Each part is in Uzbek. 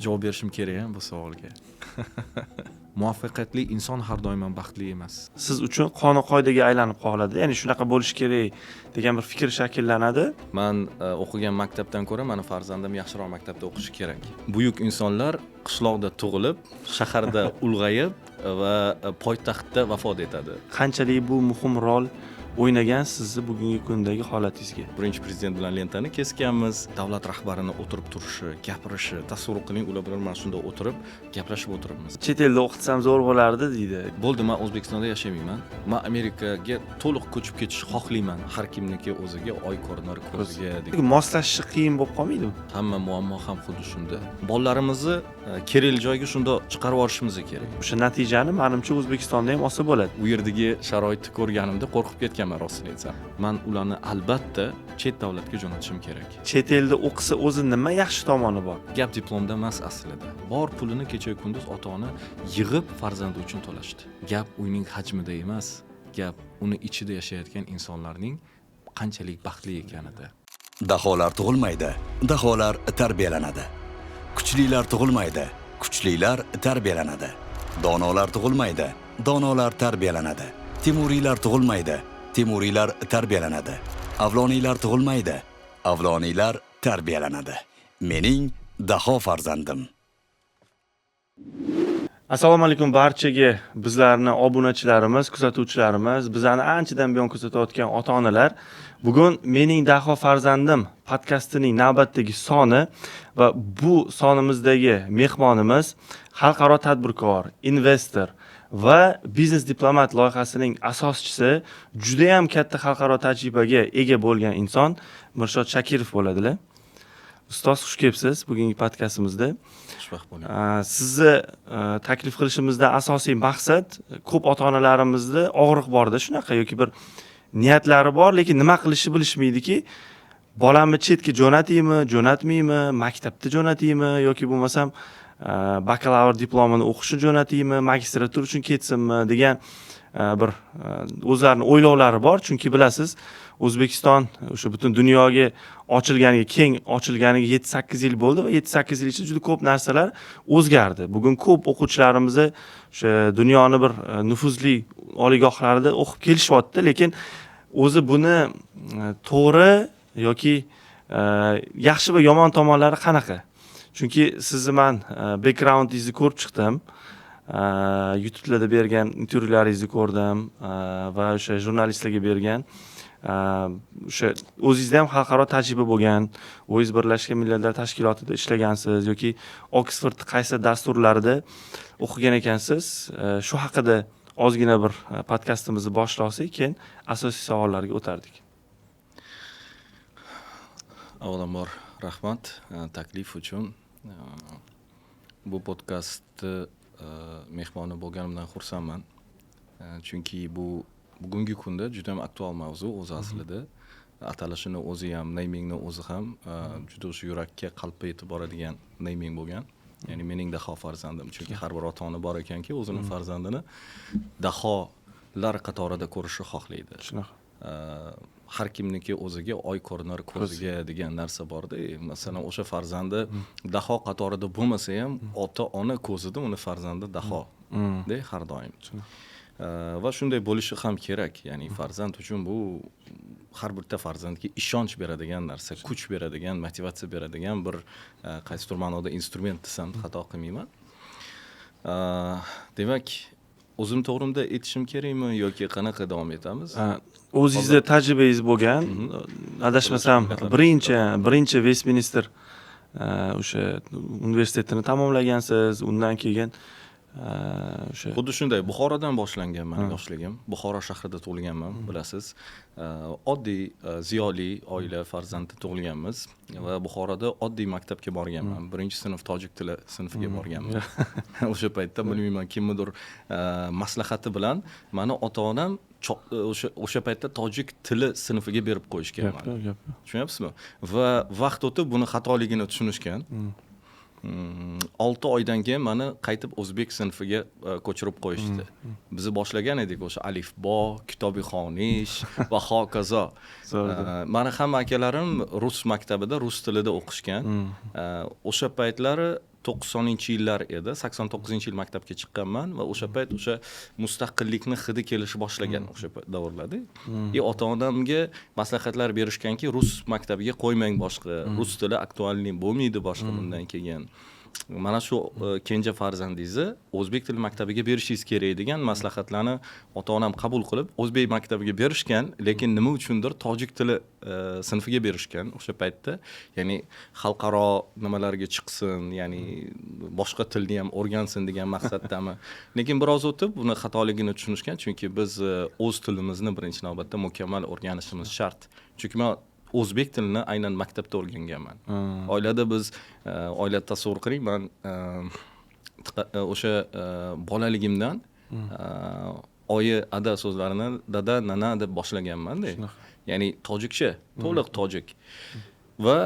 Javob berishim kerak bu savolga. Muvaffaqiyatli inson har doim ham baxtli emas. Siz uchun qonun qoidaga aylanib qoladi, ya'ni shunaqa bo'lishi kerak degan bir fikr shakllanadi. Man o'qigan maktabdan ko'ra mani farzandim yaxshiroq maktabda o'qishi kerak. Buyuk insonlar qishloqda tug'ilib, shaharda ulg'ayib va poytaxtda vafot etadi. Qanchalik bu muhim rol o'ynagan sizni bugungi kundagi holatingizga? Birinchi prezident bilan lentani kesganmiz. Davlat rahbarini o'tirib turishi, gapirishi, tasavvur qiling, ular bilan mana shunday o'tirib gaplashib o'tiribmiz. Chet elda o'qitsam zo'r bo'lardi, deydi. Bo'ldi, man O'zbekistonda yashamayman, man Amerikaga to'liq ko'chib ketishni xohlayman. Har kimniki o'ziga oy ko'rinar ko'ziga degan. Moslashishi qiyin bo'lib qolmaydimi? Hamma muammo ham xuddi shunda. Bolalarimizni kerakli joyga shundoq chiqarib yuborishimiz kerak. O'sha natijani, manimcha, O'zbekistonda ham olsa bo'ladi. U yerdagi sharoitni ko'rganimda qo'rqib ketganman, rostini aytsam. Man ularni albatta chet davlatga jo'natishim kerak. Chet elda o'qisa, o'zi nima yaxshi tomoni bor? Gap diplomda emas aslida. Bor pulini kecha kunduz ota ona yig'ib farzandi uchun to'lashdi. Gap uyning hajmida emas, gap uni ichida yashayotgan insonlarning qanchalik baxtli ekanida. Daholar tug'ilmaydi, daholar tarbiyalanadi. Kuchlilar tug'ilmaydi, kuchlilar tarbiyalanadi. Donolar tug'ilmaydi, donolar tarbiyalanadi. Temuriylar tug'ilmaydi, temuriylar tarbiyalanadi. Avloniylar tug'ilmaydi, avloniylar tarbiyalanadi. Mening daho farzandim. Assalomu alaykum barchaga, bizlarni obunachilarimiz, kuzatuvchilarimiz, bizlarni anchadan buyon kuzatayotgan ota onalar. Bugun "Mening daho farzandim" podkastining navbatdagi soni va bu sonimizdagi mehmonimiz xalqaro tadbirkor, investor va Biznes diplomat loyihasining asoschisi, judayam katta xalqaro tajribaga ega bo'lgan inson Mirshod Shakirov bo'ladilar. Ustoz, xush kelibsiz bugungi podkastimizda. Xushvaqt bo'ling. Sizni taklif qilishimizdan asosiy maqsad, ko'p ota onalarimizda og'riq borda shunaqa yoki bir niyatlari bor, lekin nima qilishni bilishmaydiki, bolamni chetga jo'nataymi, jo'natmaymi, maktabda jo'nataymi yoki bo'lmasam bakalavr diplomini o'qishni jo'nataymi, magistratura uchun ketsinmi degan bir o'zlarini o'ylovlari bor. Chunki bilasiz, O'zbekiston o'sha butun dunyoga ochilganiga, keng ochilganiga 7-8 yil bo'ldi va 7-8 yil ichida juda ko'p narsalar o'zgardi. Bugun ko'p o'quvchilarimiz o'sha dunyoni bir nufuzli oliygohlarida o'qib kelishyapti, lekin o'zi buni to'g'ri yoki yaxshi va yomon tomonlari qanaqa? Chunki sizni man backgroundingizni ko'rib chiqdim, YouTubelarda bergan intervyularingizni ko'rdim va o'sha jurnalistlarga bergan, o'sha o'zingizda ham xalqaro tajriba bo'lgan, o'zingiz Birlashgan Millatlar Tashkilotida ishlagansiz yoki Oksford qaysi dasturlarida o'qigan ekansiz. Shu haqida ozgina bir podkastimizni boshlasak, keyin asosiy savollarga o'tardik. Avvalambor rahmat taklif uchun. Bu podkastni mehmoni bo'lganimdan xursandman, chunki bu bugungi kunda juda ham aktual mavzu o'zi aslida. Atalishini o'zi ham, namingni o'zi ham juda o'sha yurakka, qalbga yetib boradigan naming bo'lgan, ya'ni "Mening daho farzandim". Chunki har bir ota ona bor ekanki, o'zini farzandini daholar qatorida ko'rishni xohlaydi. Shunaqa. Har kimniki o'ziga oy ko'rinar ko'ziga degan narsa borda. Masalan, o'sha farzandi daho qatorida bo'lmasa ham, ota ona ko'zida uni farzandi daho de har doim. Va shunday bo'lishi ham kerak, ya'ni farzand uchun bu har bitta farzandga ishonch beradigan narsa, kuch beradigan, motivatsiya beradigan bir qaysidir ma'noda instrument desam, xato qilmayman. Demak, o'zim to'g'rimda aytishim kerakmi yoki qanaqa davom etamiz? O'zingizda tajribangiz bo'lgan, adashmasam, birinchi Vestminster o'sha universitetini tamomlagansiz, undan keyin o'sha Xuddi shunday, Buxorodan boshlangan mani yoshligim. Buxoro shahrida tug'ilganman, bilasiz. Oddiy ziyoli oila farzandi tug'ilganmiz va Buxoroda oddiy maktabga borganman. Birinchi sinf tojik tili sinfiga borganman o'sha paytda. Bilmayman, kimnidir maslahati bilan mani ota onam o'sha paytda tojik tili sinfiga berib qo'yishgan Gap mani. yo'q, gap yo'q. Tushunyapsizmi? Va vaqt o'tib buni xatoligini tushunishgan. 6 oydan keyin mani qaytib o'zbek sinfiga ko'chirib qo'yishdi. Bizni boshlagan edik o'sha alifbo, kitobi xonish va hokazo. Zo'r. Mani hamma akalarim rus maktabida rus tilida o'qishgan. O'sha paytlari 90-yillar edi, 89-yil maktabga chiqqanman va o'sha payt o'sha mustaqillikni hidi kelishni boshlagan o'sha davrlarda. И ota onamga maslahatlar berishganki, rus maktabiga qo'ymang boshqa, rus tili актуальный bo'lmaydi boshqa bundan keyin, mana shu kenja farzandingizni o'zbek tili maktabiga berishingiz kerak degan maslahatlarni ota onam qabul qilib, o'zbek maktabiga berishgan. Lekin nima uchundir tojik tili sinfiga berishgan o'sha paytda, ya'ni xalqaro nimalarga chiqsin, ya'ni boshqa tilni ham o'rgansin degan maqsaddami. Lekin biroz o'tib buni xatoligini tushunishgan, chunki biz o'z tilimizni birinchi navbatda mukammal o'rganishimiz shart, chunki man o'zbek tilini aynan maktabda o'rganganman. Oilada biz oila, tasavvur qiling, man o'sha bolaligimdan oyi, ada so'zlarini dada, nana deb boshlaganmanda, ya'ni tojikcha, to'liq tojik. Va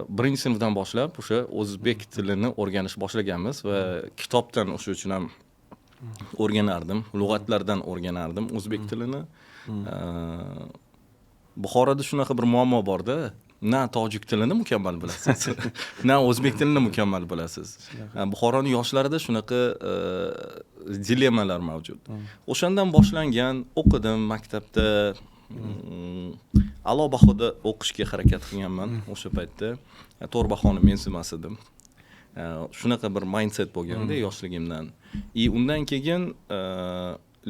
birinchi sinfdan boshlab o'sha o'zbek tilini o'rganish boshlaganmiz va kitobdan, o'sha uchun ham o'rganardim, lug'atlardan o'rganardim o'zbek tilini. Buxoroda shunaqa bir muammo borda: na tojik tilini mukammal bilasiz, na o'zbek tilini mukammal bilasiz. Buxoroni yoshlarida shunaqa dilemmalar mavjud. O'shandan boshlangan. O'qidim maktabda, a'lo bahoda o'qishga harakat qilganman o'sha paytda, to'rt bahoni mensimas edim. Shunaqa bir mindset bo'lganda yoshligimdan. И undan keyin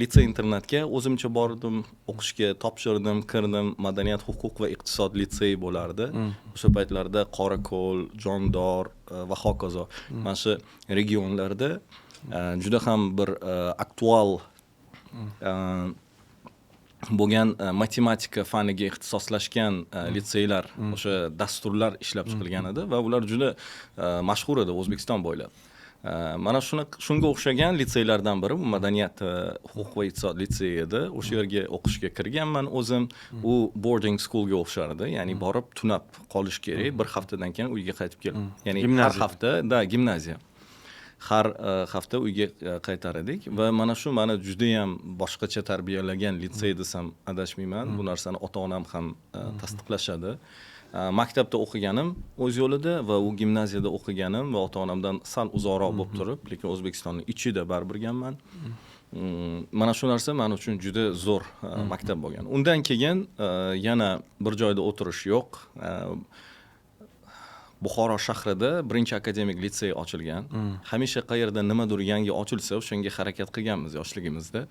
litsey internatga o'zimcha bordim o'qishga, topshirdim, kirdim. Madaniyat, huquq va iqtisod litseyi bo'lardi o'sha paytlarda. Qorako'l, Jondor va hokazo, mana shu regionlarda juda ham bir aktual bo'lgan matematika faniga ixtisoslashgan litseylar, o'sha dasturlar ishlab chiqilgan edi va ular juda mashhur edi O'zbekiston bo'ylab. Mana shuni, shunga o'xshagan litseylardan biri bu madaniyat, huquq va iqtisod litseyi edi. O'sha yerga o'qishga kirganman o'zim. U boarding schoolga o'xshardi, ya'ni borib tunab qolish kerak, bir haftadan keyin uyga qaytib kelib, ya'ni har Gimnaziya. hafta да, gimnaziya, har hafta uyga qaytar edik. Va mana shu mani judayam boshqacha tarbiyalagan litsey desam adashmayman. Bu narsani ota onam ham tasdiqlashadi. Maktabda o'qiganim o'z yo'lida va u gimnaziyada o'qiganim va ota onamdan sal uzoqroq bo'lib turib, lekin O'zbekistonni ichida baribir birganman. Mana shu narsa man uchun juda zo'r maktab bo'lgan. Undan keyin yana bir joyda o'tirish yo'q. Buxoro shahrida birinchi akademik litsey ochilgan. Hamisha qayerda nimadir yangi ochilsa, o'shanga harakat qilganmiz yoshligimizda.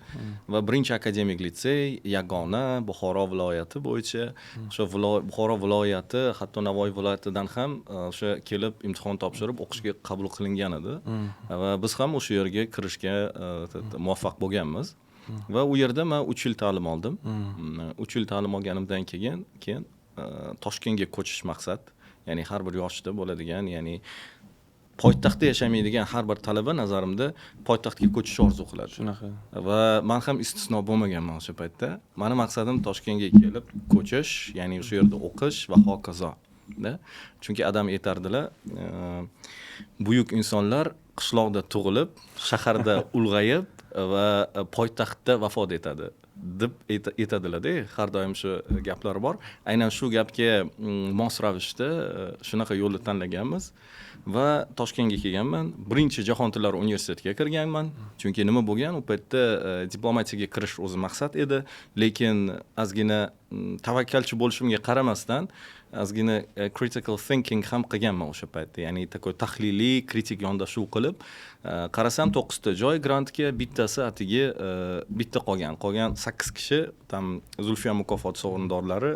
Va birinchi akademik litsey yagona Buxoro viloyati bo'yicha, o'sha Buxoro viloyati, hatto Navoiy viloyatidan ham o'sha kelib imtihon topshirib, o'qishga qabul qilingan edi. Va biz ham o'sha yerga kirishga muvaffaq bo'lganmiz. Va u yerda man 3 yil ta'lim oldim. 3 yil ta'lim olganimdan keyin Toshkentga ko'chish maqsad, ya'ni har bir yoshda bo'ladigan, ya'ni poytaxtda yashamaydigan har bir talaba, nazarimda, poytaxtga ko'chishni orzu qiladi. Shunaqa. Va man ham istisno bo'lmaganman o'sha paytda. Mani maqsadim Toshkentga kelib ko'chish, ya'ni o'sha yerda o'qish va hokazo da. Chunki adam aytardilar, buyuk insonlar qishloqda tug'ilib, shaharda ulg'ayib va poytaxtda vafot etadi deb aytadilarda. Har doim shu gaplar bor. Aynan shu gapga mos ravishda shunaqa yo'lni tanlaganmiz va Toshkentga kelganman. Birinchi Jahon tillari universitetiga kirganman, chunki nima bo'lgan, u paytda diplomatiyaga kirish o'zi maqsad edi. Lekin ozgina tavakkalchi bo'lishimga qaramasdan, ozgina critical thinking ham qilganman o'sha paytda, ya'ni такой tahliliy, kritik yondashuv qilib qarasam, to'qqizta joy grantga, bittasi atigi bitta qolgan, qolgan sakkiz kishi там Zulfiya mukofoti sovrindorlari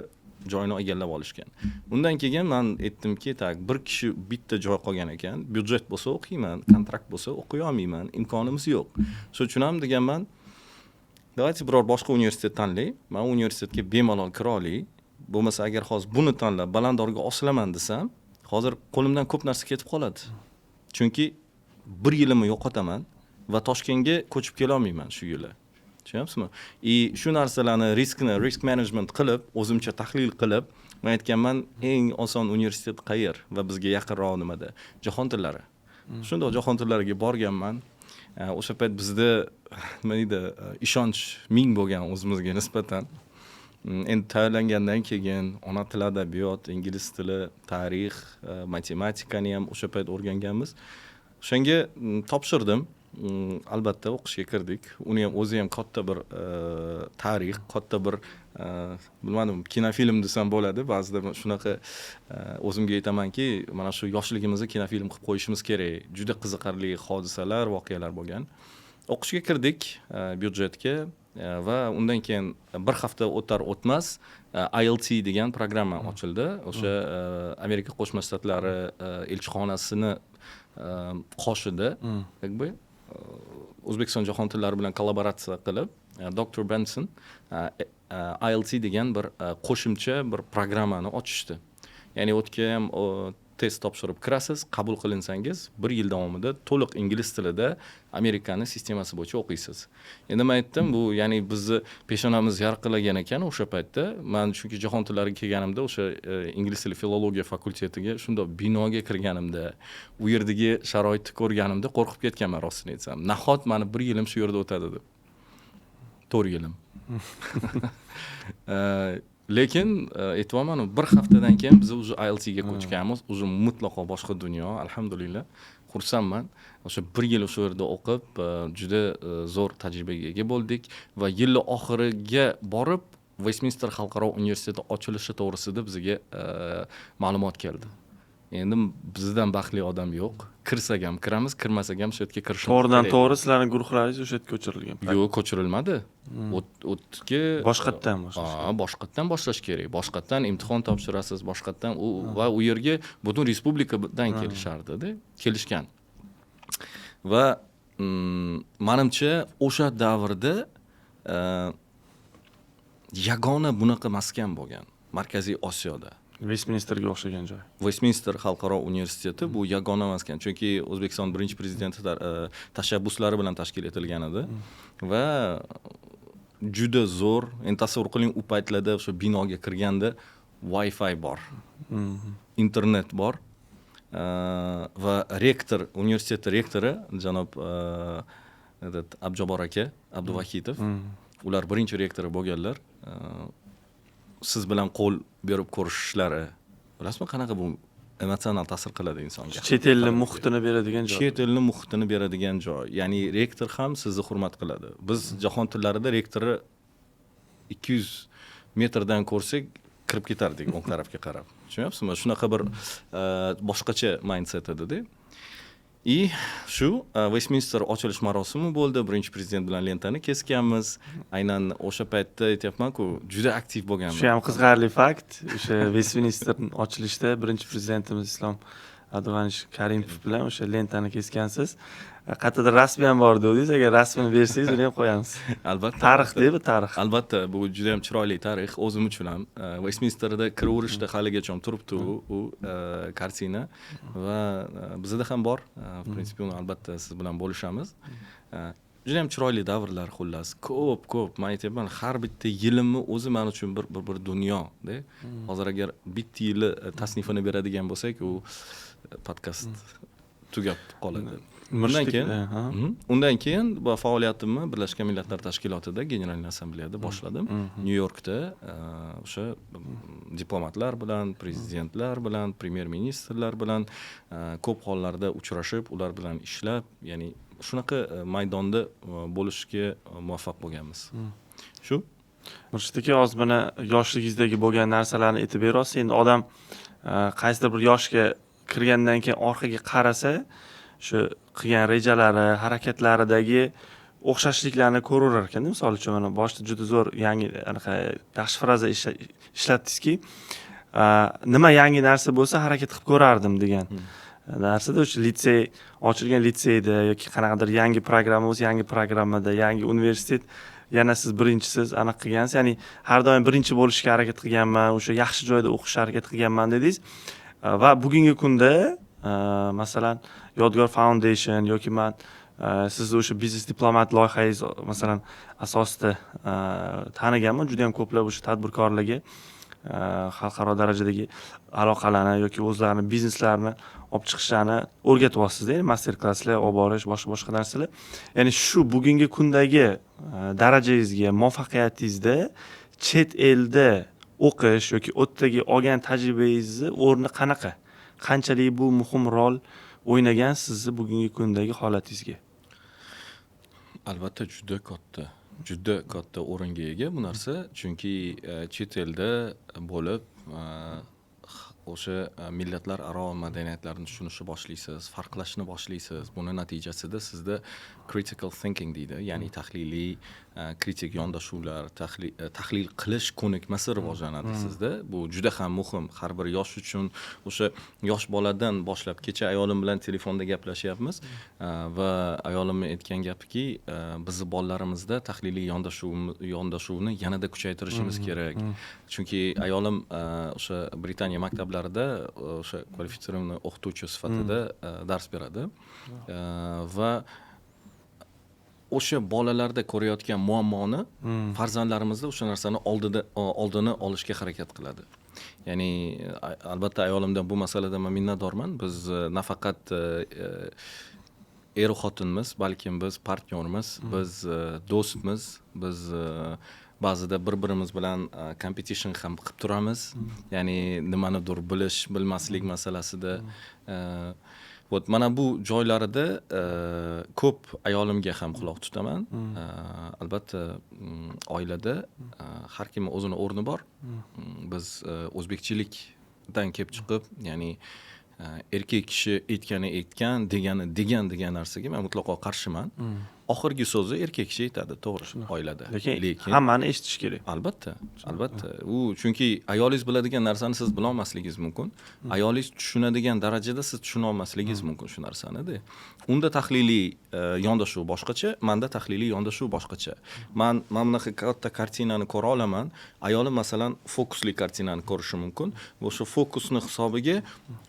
joyini egallab olishgan. Undan keyin man aytdimki, так, bir kishi, bitta joy qolgan ekan, byudjet bo'lsa o'qiyman, kontrakt bo'lsa o'qiy olmayman, imkonimiz yo'q. Shuning uchun ham deganman, давайте biror boshqa universitet tanlay, man universitetga bemalol kira olay. Bo'lmasa, agar hozir buni tanlab balandorga osilaman desam, hozir qo'limdan ko'p narsa ketib qoladi, chunki bir yilimni yo'qotaman va Toshkentga ko'chib kelolmayman shu yili, tushunyapsizmi? И shu narsalarni, riskni, risk management qilib, o'zimcha tahlil qilib, man aytganman, eng oson universitet qayer va bizga yaqinroq nimada? Jahon tillari. Shundoq jahon tillariga borganman. O'sha payt bizda, nima deydi, ishonch ming bo'lgan o'zimizga nisbatan. Endi tayyorlangandan keyin ona tili, adabiyot, ingliz tili, tarix, matematikani ham o'sha payt o'rganganmiz. O'shanga topshirdim. Albatta o'qishga kirdik. Uni ham o'zi ham katta bir tarix, katta bir bilmadim, kinofilm desam bo'ladi. Ba'zida shunaqa o'zimga aytamanki, mana shu yoshligimizni kinofilm qilib qo'yishimiz kerak. Juda qiziqarli hodisalar, voqealar bo'lgan. O'qishga kirdik byudjetga va undan keyin bir hafta o'tar o'tmas ILT degan programma ochildi. O'sha Amerika Qo'shma Shtatlari elchixonasini qoshida, как бы, O'zbekiston jahon tillari bilan kollaboratsiya qilib, doktor Benson ILT degan bir qo'shimcha bir programmani ochishdi. Ya'ni u yerga ham test topshirib kirasiz, qabul qilinsangiz, bir yil davomida to'liq ingliz tilida Amerikani sistemasi bo'yicha o'qiysiz. Endi man aytdim, bu, ya'ni bizni peshonamiz yarqillagan ekan o'sha paytda. Man chunki jahon tillariga kelganimda, o'sha ingliz tili filologiya fakultetiga shundoq binoga kirganimda, u yerdagi sharoitni ko'rganimda qo'rqib ketganman, rostini aytsam. Nahot mani bir yilim shu yerda o'tadi deb. 4 yilim. Lekin aytyapman, bir haftadan keyin biz уже ILTga ko'chganmiz, уже mutlaqo boshqa dunyo, alhamdulillah, xursandman. O'sha bir yil o'sha yerda o'qib, juda zo'r tajribaga ega bo'ldik va yilni oxiriga borib Vestminster xalqaro universiteti ochilishi to'g'risida bizga ma'lumot keldi. Endi bizdan baxtli odam yo'q. Kirsak ham kiramiz, kirmasak ham shu yerga kirishimiz To'g'ridan kerak. to'g'ri sizlarni guruhlaringiz o'sha yerga ko'chirilgan. Yo'q, ko'chirilmadi. O'tga Boshqatdan boshlash. Ha, boshqatdan boshlash kerak. Boshqatdan imtihon topshirasiz, boshqatdan u va u yerga butun respublikadan kelishardida, kelishgan. Va manimcha, o'sha davrda yagona bunaqa maskan bo'lgan Markaziy Osiyoda. Vestminsterga o'xshagan joy. Westminster xalqaro universiteti bu yagona maskan, chunki O'zbekiston birinchi prezidenti tashabbuslari bilan tashkil etilgan edi va juda zo'r. Endi tasavvur qiling, u paytlarda o'sha binoga kirganda Wi-Fi bor, internet bor va rektor, universitet rektori janob этот Abjabor aka Abduvahitov, ular birinchi rektori bo'lganlar. Siz bilan qo'l berib ko'rishishlari, bilasizmi, qanaqa bu emotsional ta'sir qiladi insonga. Chet elni muhitini beradigan joy. Chet elni muhitini beradigan joy, ya'ni rektor ham sizni hurmat qiladi. Biz jahon tillarida rektorni 200 metrdan ko'rsak, kirib ketardik o'ng tarafga qarab, tushunyapsizmi? Shunaqa bir boshqacha mindset edida. И shu Westminster ochilish marosimi bo'ldi, birinchi prezident bilan lentani kesganmiz. Aynan o'sha paytda, aytyapmanku, juda aktiv bo'lganman. Shu ham qiziqarli fakt. O'sha Westminster ochilishda birinchi prezidentimiz Islom Abdug'aniyevich Karimov bilan o'sha lentani kesgansiz. Qayerdadir rasmi ham bor dedingiz. Agar rasmini bersangiz, uni ham qo'yamiz. Albatta. Tarix bu tarix. Albatta, bu juda ham chiroyli tarix o'zim uchun ham. Westminsterda kiraverishda haligacha turibdi u kartina va bizada ham bor. В принципе, uni albatta siz bilan bo'lishamiz. Juda ham chiroyli davrlar, xullas, ko'p ko'p. Man aytyapman, har bitta yilimni o'zi man uchun bir dunyoda. Hozir agar bitta yili tasnifini beradigan bo'lsak, u podkast tugab qoladi. Undan keyin undan keyin bu faoliyatimni Birlashgan Millatlar Tashkilotida, Генеральный Assambleyada boshladim, Nyu Yorkda o'sha diplomatlar bilan, prezidentlar bilan, premyer ministrlar bilan ko'p hollarda uchrashib, ular bilan ishlab, ya'ni shunaqa maydonda bo'lishga muvaffaq bo'lganmiz shu. Murshid aka, hozir mana yoshligingizdagi bo'lgan narsalarni aytib beryapsiz. Endi odam qaysidir bir yoshga kirgandan keyin orqaga qarasa, shu qilgan rejalari, harakatlaridagi o'xshashliklarni ko'raverar ekanda. Misol uchun, mana boshida juda zo'r, yangi, anaqa yaxshi fraza ishlatdingizki, nima yangi narsa bo'lsa, harakat qilib ko'rardim degan narsada. O'sha litsey ochilgan, litseyda yoki qanaqadir yangi programma bo'lsa, yangi programmada, yangi universitet, yana siz birinchisiz, aniq qilgansiz. Ya'ni har doim birinchi bo'lishga harakat qilganman, o'sha yaxshi joyda o'qishga harakat qilganman dedingiz. Va bugungi kunda, masalan, Yodgor Foundation yoki man sizni o'sha biznes diplomat loyihangiz, masalan, asosida taniganman. Juda yam ko'plab o'sha tadbirkorlarga xalqaro darajadagi aloqalarni yoki o'zlarini bizneslarini olib chiqishlarini o'rgatyapsizda, ya'ni master klasslar olib borish, boshqa boshqa narsalar. Ya'ni shu bugungi kundagi darajangizga, muvaffaqiyatingizda Chet elda o'qish yoki u yerdagi olgan tajribangizni o'rni qanaqa? Qanchalik bu muhim rol o'ynagan sizni bugungi kundagi holatingizga? Albatta, juda katta, juda katta o'ringa ega bu narsa, chunki chet elda bo'lib, o'sha millatlararo madaniyatlarni tushunishni boshlaysiz, farqlashni boshlaysiz. Buni natijasida sizda critical thinking deydi, ya'ni tahliliy, kritik yondashuvlar, tahlil qilish ko'nikmasi rivojlanadi sizda. Bu juda ham muhim har bir yosh uchun, o'sha yosh boladan boshlab. Kecha ayolim bilan telefonda gaplashyapmiz va ayolimni aytgan gapiki, bizni bolalarimizda tahliliy yondashuvni yanada kuchaytirishimiz kerak, chunki ayolim o'sha Britaniya maktablarida o'sha квалифицированный o'qituvchi sifatida dars beradi va o'sha bolalarda ko'rayotgan muammoni farzandlarimizda o'sha narsani oldini olishga harakat qiladi. Ya'ni albatta, ayolimdan bu masalada man minnatdorman. Biz nafaqat eru xotinmiz, balkim biz partnyormiz, biz do'stmiz, biz ba'zida bir birimiz bilan competition ham qilib turamiz, ya'ni nimanidir bilish bilmaslik masalasida. Вот mana bu joylarida ko'p ayolimga ham quloq tutaman. Albatta, oilada har kimni o'zini o'rni bor. Biz o'zbekchilikdan kelib chiqib, ya'ni erkak kishi aytgani aytgan, degani degan degan narsaga man mutlaqo qarshiman. Oxirgi so'zni erkak kishi aytadi, to'g'ri, oilada. Lekin hammani eshitish kerak. Albatta, albatta. U chunki ayolingiz biladigan narsani siz bilolmasligingiz mumkin, ayolingiz tushunadigan darajada siz tushuna olmasligingiz mumkin shu narsanida. Unda tahliliy yondashuv boshqacha, manda tahliliy yondashuv boshqacha. Man mana bunaqa katta kartinani ko'ra olaman, ayolim, masalan, fokusli kartinani ko'rishi mumkin va o'sha fokusni hisobiga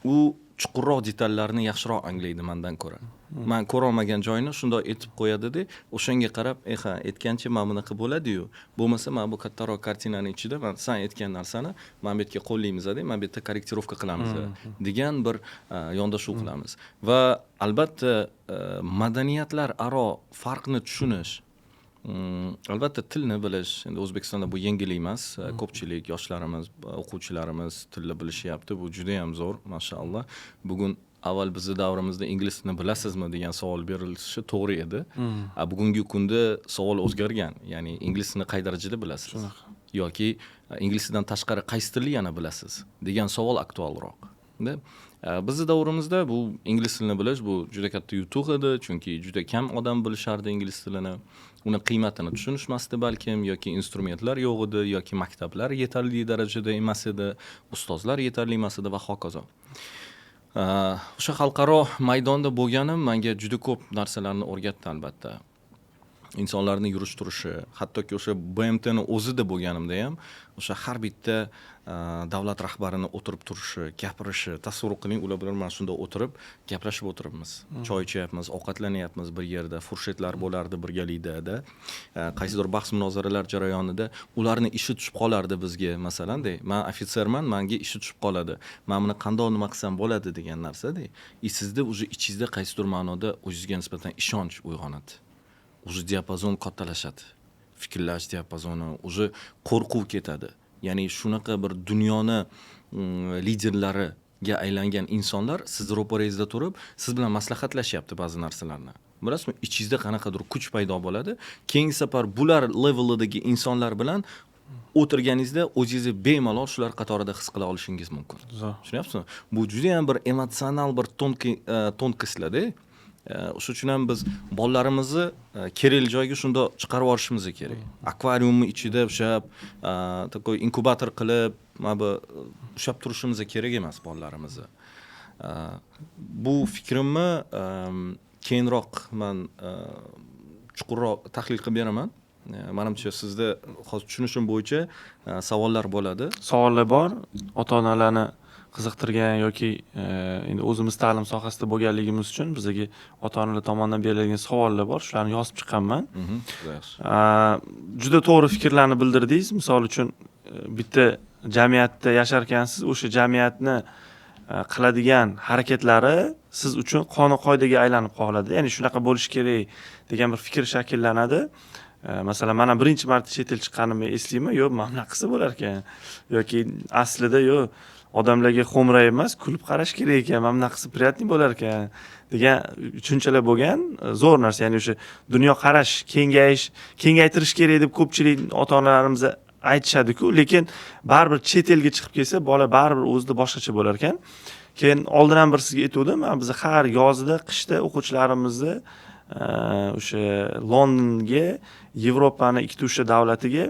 u chuqurroq detallarni yaxshiroq anglaydi mandan ko'ra. Man ko'rolmagan joyini shundoq aytib qo'yadida, o'shanga qarab, ha, aytgancha mana bunaqa bo'ladiyu, bo'lmasa mana bu kattaroq kartinani ichida man san aytgan narsani mana bu yerga qo'llaymizda, mana bu yerda корректировка qilamiz degan bir yondashuv qilamiz. Va albatta, madaniyatlar aro farqni tushunish, albatta tilni bilish. Endi O'zbekistonda bu yengil emas. Ko'pchilik yoshlarimiz, o'quvchilarimiz tilni bilishyapti, bu judayam zo'r, mashaalloh. Bugun, avval bizni davrimizda "Ingliz tilini bilasizmi?" degan savol berilishi to'g'ri edi. A bugungi kunda savol o'zgargan, ya'ni "Ingliz tilini qay darajada bilasiz?" yoki "Ingliz tilidan tashqari qaysi tilni yana bilasiz?" degan savol aktualroq. Bizni davrimizda bu ingliz tilini bilish bu juda katta yutuq edi, chunki juda kam odam bilishardi ingliz tilini, uni qiymatini tushunishmasdi balkim, yoki instrumentlar yo'q edi, yoki maktablar yetarli darajada emas edi, ustozlar yetarli emas edi va hokazo. O'sha xalqaro maydonda bo'lganim manga juda ko'p narsalarni o'rgatdi, albatta. Insonlarni yurish turishi, hattoki o'sha BMTni o'zida bo'lganimda ham o'sha har bitta davlat rahbarini o'tirib turishi, gapirishi, tasavvur qiling, ular bilan mana shunday o'tirib gaplashib o'tiribmiz, choy ichyapmiz, ovqatlanyapmiz bir yerda, furshetlar bo'lardi birgalikda. Qaysidir bahs munozaralar jarayonida ularni ishi tushib qolardi bizga, masalanda, man ofitserman, manga ishi tushib qoladi, man buni qandoq nima qilsam bo'ladi degan narsada. И sizda уже ichingizda qaysidir ma'noda o'zingizga nisbatan ishonch uyg'onadi, уже diapazon kattalashadi, fikrlash diapazoni, уже qo'rquv ketadi. Ya'ni shunaqa bir dunyoni liderlariga aylangan insonlar sizni ro'parangizda turib, siz bilan maslahatlashyapti ba'zi narsalarni, bilasizmi, ichingizda qanaqadir kuch paydo bo'ladi. Keyingi safar bular levelidagi insonlar bilan o'tirganingizda o'zingizni bemalol shular qatorida his qila olishingiz mumkin. Zo'r. Tushunyapsizmi? Bu judayam bir emotsional bir тонкий тонкость larda. O'sha uchun ham biz bolalarimizni kerakli joyga shundoq chiqarib yuborishimiz kerak. Akvariumni ichida ushlab, такой inkubator qilib, mana bu ushlab turishimiz kerak emas bolalarimizni. Bu fikrimni keyinroq man chuqurroq tahlil qilib beraman. Manimcha, sizda hozir, tushunishim bo'yicha, savollar bo'ladi. Savollar bor, ota onalarni qiziqtirgan yoki endi o'zimiz ta'lim sohasida bo'lganligimiz uchun bizga ota onalar tomonidan berilgan savollar bor, shularni yozib chiqqanman. Juda yaxshi. Juda to'g'ri fikrlarni bildirdingiz. Misol uchun, bitta jamiyatda yasharkansiz, o'sha jamiyatni qiladigan harakatlari siz uchun qonun qoidaga aylanib qoladi, ya'ni shunaqa bo'lishi kerak degan bir fikr shakllanadi. Masalan, man ham birinchi marta chet el chiqqanimni eslayman, yo'q, mana bunaqa qilsa bo'lar ekan yoki aslida yo'q, odamlarga xo'mrayib emas, kulib qarash kerak ekan, mana bunaqa qilsa приятный bo'lar ekan degan tushunchalar bo'lgan. Zo'r narsa, ya'ni o'sha dunyoqarash kengayish, kengaytirish kerak deb ko'pchilik ota onalarimiz aytishadiku, lekin baribir chet elga chiqib kelsa, bola baribir o'zida boshqacha bo'lar ekan. Keyin oldin ham bir sizga aytgandim, biz har yozda, qishda o'quvchilarimizni o'sha Londonga, Yevropani ikkita uchta davlatiga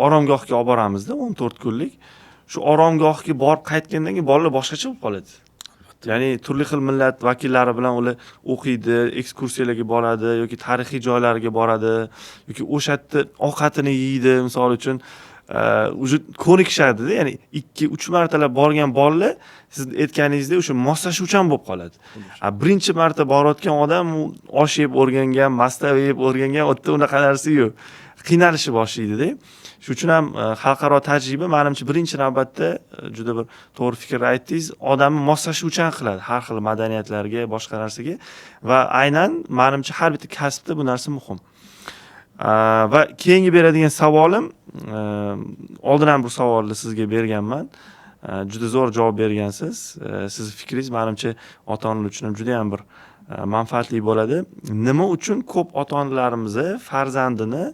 oromgohga olib boramizda, 14 kunlik. Shu oromgohga borib qaytgandan keyin bolalar boshqacha bo'lib qoladi. Ya'ni turli xil millat vakillari bilan ular o'qiydi, ekskursiyalarga boradi yoki tarixiy joylarga boradi yoki o'sha yerda ovqatini yeydi, misol uchun, уже ko'nikishadida. Ya'ni 2-3 martalab borgan bolalar, siz aytganingizdek, o'sha moslashuvchan bo'lib qoladi. A birinchi marta borayotgan odam u osh yeb o'rgangan, mastava yeb o'rgangan, u yerda unaqa narsa yo'q, qiynalishni boshlaydida. Shuning uchun ham xalqaro tajriba, manimcha, birinchi navbatda, juda bir to'g'ri fikr aytdingiz, odamni moslashuvchan qiladi har xil madaniyatlarga, boshqa narsaga. Va aynan, manimcha, har bitta kasbda bu narsa muhim. Va keyingi beradigan savolim, oldin ham bu savolni sizga berganman, juda zo'r javob bergansiz. Sizni fikringiz, manimcha, ota onalar uchun ham juda yam bir manfaatli bo'ladi. Nima uchun ko'p ota onalarimiz farzandini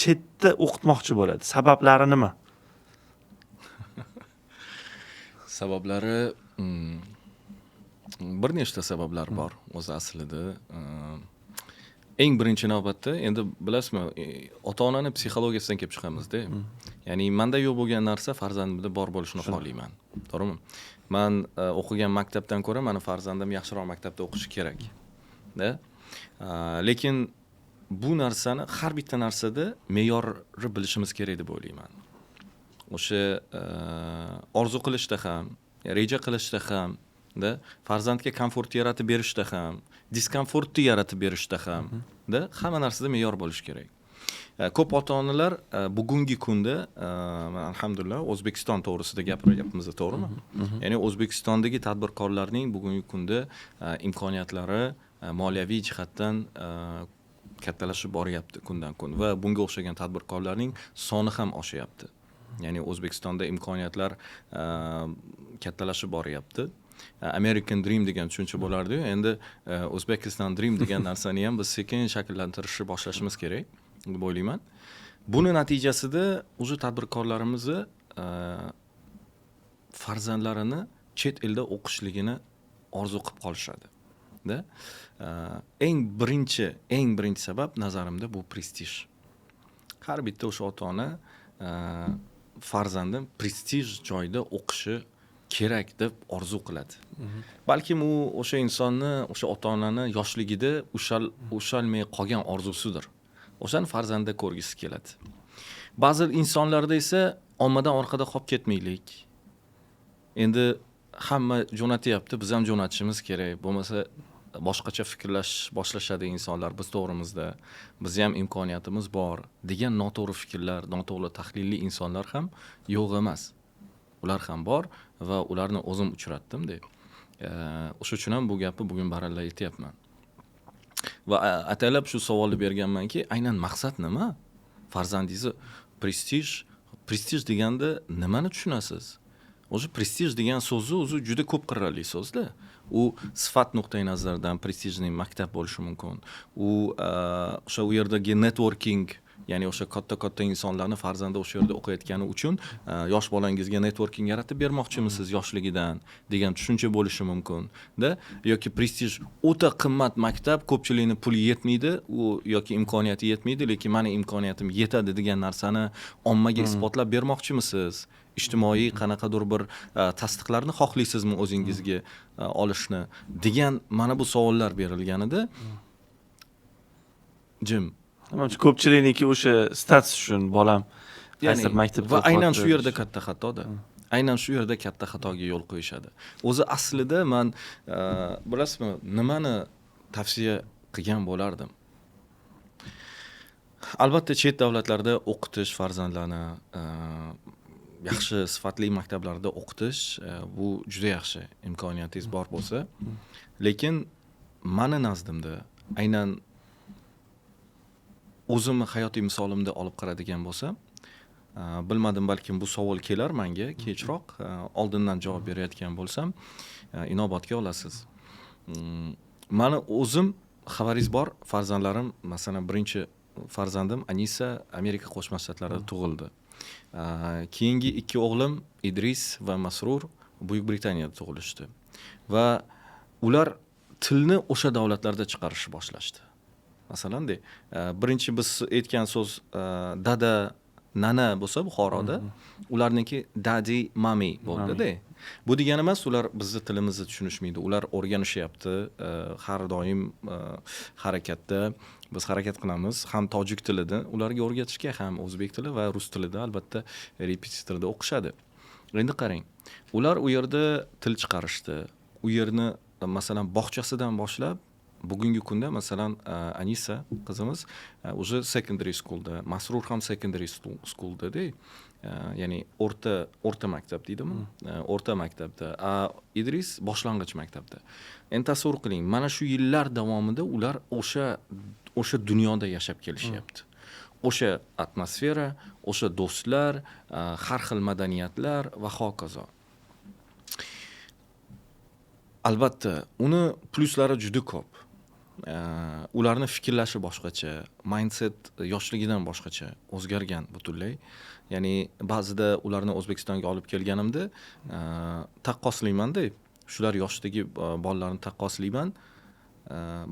chetda o'qitmoqchi bo'ladi? Sabablari nima? Sabablari, bir nechta sabablar bor o'zi aslida. Eng birinchi navbatda, endi bilasizmi, ota onani psixologiyasidan kelib chiqamizda. Ya'ni manda yo'q bo'lgan narsa farzandimda bor bo'lishini xohlayman, to'g'rimi? Man o'qigan maktabdan ko'ra mani farzandim yaxshiroq maktabda o'qishi kerak da. Lekin bu narsani, har bitta narsada me'yorni bilishimiz kerak deb o'ylayman. O'sha orzu qilishda ham, reja qilishda ham da, farzandga komfort yaratib berishda ham, diskomfortni yaratib berishda ham da, hamma narsada me'yor bo'lishi kerak. Ko'p ota onalar bugungi kunda, mana, alhamdulillah, O'zbekiston to'g'risida gapiryapmiz, to'g'rimi? Ya'ni O'zbekistondagi tadbirkorlarning bugungi kunda imkoniyatlari moliyaviy jihatdan kattalashib boryapti kundan kun va bunga o'xshagan tadbirkorlarning soni ham oshyapti. Ya'ni O'zbekistonda imkoniyatlar kattalashib boryapti. American Dream degan tushuncha bo'lardiyu, endi O'zbekiston Dream degan narsani ham biz sekin shakllantirishni boshlashimiz kerak deb o'ylayman. Buni natijasida уже tadbirkorlarimizni farzandlarini chet elda o'qishligini orzu qilib qolishadi da. Eng birinchi sabab, nazarimda, bu prestij. Har bitta o'sha ota ona farzandim prestij joyda o'qishi kerak deb orzu qiladi. Balkim u o'sha insonni, o'sha ota onani yoshligida ushalmay qolgan orzusidir, o'shani farzandida ko'rgisi keladi. Ba'zi insonlarda esa ommadan orqada qolib ketmaylik, endi hamma jo'natyapti, biz ham jo'natishimiz kerak, bo'lmasa boshqacha fikrlash boshlashadi insonlar biz to'g'rimizda, bizni ham imkoniyatimiz bor degan noto'g'ri fikrlar, noto'g'ri tahlilli insonlar ham yo'q emas, ular ham bor va ularni o'zim uchratdimda. O'sha uchun ham bu gapni bugun baralla aytyapman va ataylab shu savolni berganmanki, aynan maqsad nima? Farzandingizni prestij deganda nimani tushunasiz o'zi? Prestij degan so'zni o'zi juda ko'p qirrali so'zda. U sifat nuqtai nazaridan престижный maktab bo'lishi mumkin, u o'sha u yerdagi networking, ya'ni o'sha katta katta insonlarni farzandi o'sha yerda o'qiyotgani uchun yosh bolangizga networking yaratib bermoqchimisiz yoshligidan degan tushuncha bo'lishi mumkin da. Yoki prestij o'ta qimmat maktab, ko'pchilikni puli yetmaydi u yoki imkoniyati yetmaydi, lekin mani imkoniyatim yetadi degan narsani ommaga isbotlab bermoqchimisiz? Ijtimoiy qanaqadir bir tasdiqlarni xohlaysizmi o'zingizga olishni degan mana bu savollar berilganida jim. Manimcha, ko'pchilikniki o'sha status uchun, bolam Ya'ni qaysidir maktabda va aynan o'qiyapti. shu yerda katta xatoda, aynan shu yerda katta xatoga yo'l qo'yishadi. O'zi aslida man, bilasizmi, nimani tavsiya qilgan bo'lardim? Albatta, chet davlatlarda o'qitish, farzandlarni yaxshi sifatli maktablarda o'qitish, bu juda yaxshi, imkoniyatingiz bor bo'lsa. Lekin mani nazdimda aynan O'zimni hayotiy misolimda olib qaradigan bo'lsam, bilmadim, balkim bu savol kelar manga kechroq, oldindan javob berayotgan bo'lsam, inobatga olasiz. Mani o'zim, xabaringiz bor, farzandlarim, masalan, birinchi farzandim Anisa Amerika Qo'shma Shtatlarida tug'ildi. Keyingi ikki o'g'lim Idris va Masrur Buyuk Britaniyada tug'ilishdi va ular tilni o'sha davlatlarda chiqarishni boshlashdi. Masalanda, birinchi biz aytgan so'z dada, nana bo'lsa Buxoroda, ularniki daddy, mommy bo'ldida. Bu degani emas, ular bizni tilimizni tushunishmaydi. Ular o'rganishyapti, har doim harakatda. Biz harakat qilamiz ham tojik tilida ularga o'rgatishga, ham o'zbek tili va rus tilida albatta repetitorda o'qishadi. Endi qarang, ular u yerda til chiqarishdi. U yerni, masalan, bog'chasidan boshlab bugungi kunda, masalan, Anisa qizimiz уже secondary schoolda, Masrur ham secondary schooldada, ya'ni o'rta maktab deydimi, o'rta maktabda, a Idris boshlang'ich maktabda. Endi tasavvur qiling, mana shu yillar davomida ular o'sha dunyoda yashab kelishyapti. O'sha atmosfera, o'sha do'stlar, har xil madaniyatlar va hokazo. Albatta, uni plyuslari juda ko'p. Ularni fikrlashi boshqacha, mindset yoshligidan boshqacha o'zgargan butunlay. Ya'ni ba'zida ularni O'zbekistonga olib kelganimda taqqoslaymanda, shular yoshdagi bolalarni taqqoslayman.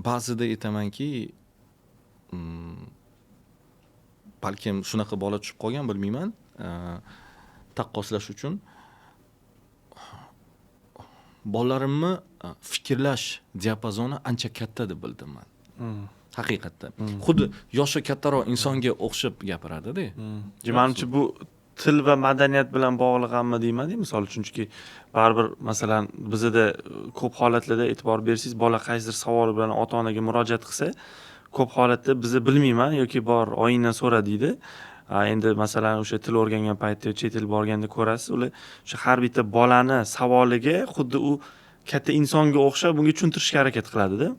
Ba'zida aytamanki, balkim shunaqa bola tushib qolgan, bilmayman, taqqoslash uchun bolalarimni fikrlash diapazoni ancha katta deb bildim man. Haqiqatda. Xuddi yoshi kattaroq insonga o'xshab gapiradida. Manimcha, bu til va madaniyat bilan bog'liq hammi deyman, misol uchun, chunki baribir, masalan, bizada ko'p holatlarda e'tibor bersangiz, bola qaysidir savol bilan ota onaga murojaat qilsa, ko'p holatda biza bilmayman yoki bor oyingdan so'ra deydi. Endi, masalan, o'sha til o'rgangan paytda, chet el borganda ko'rasiz, ular o'sha har bitta bolani savoliga xuddi u katta insonga o'xshab bunga tushuntirishga harakat qiladida.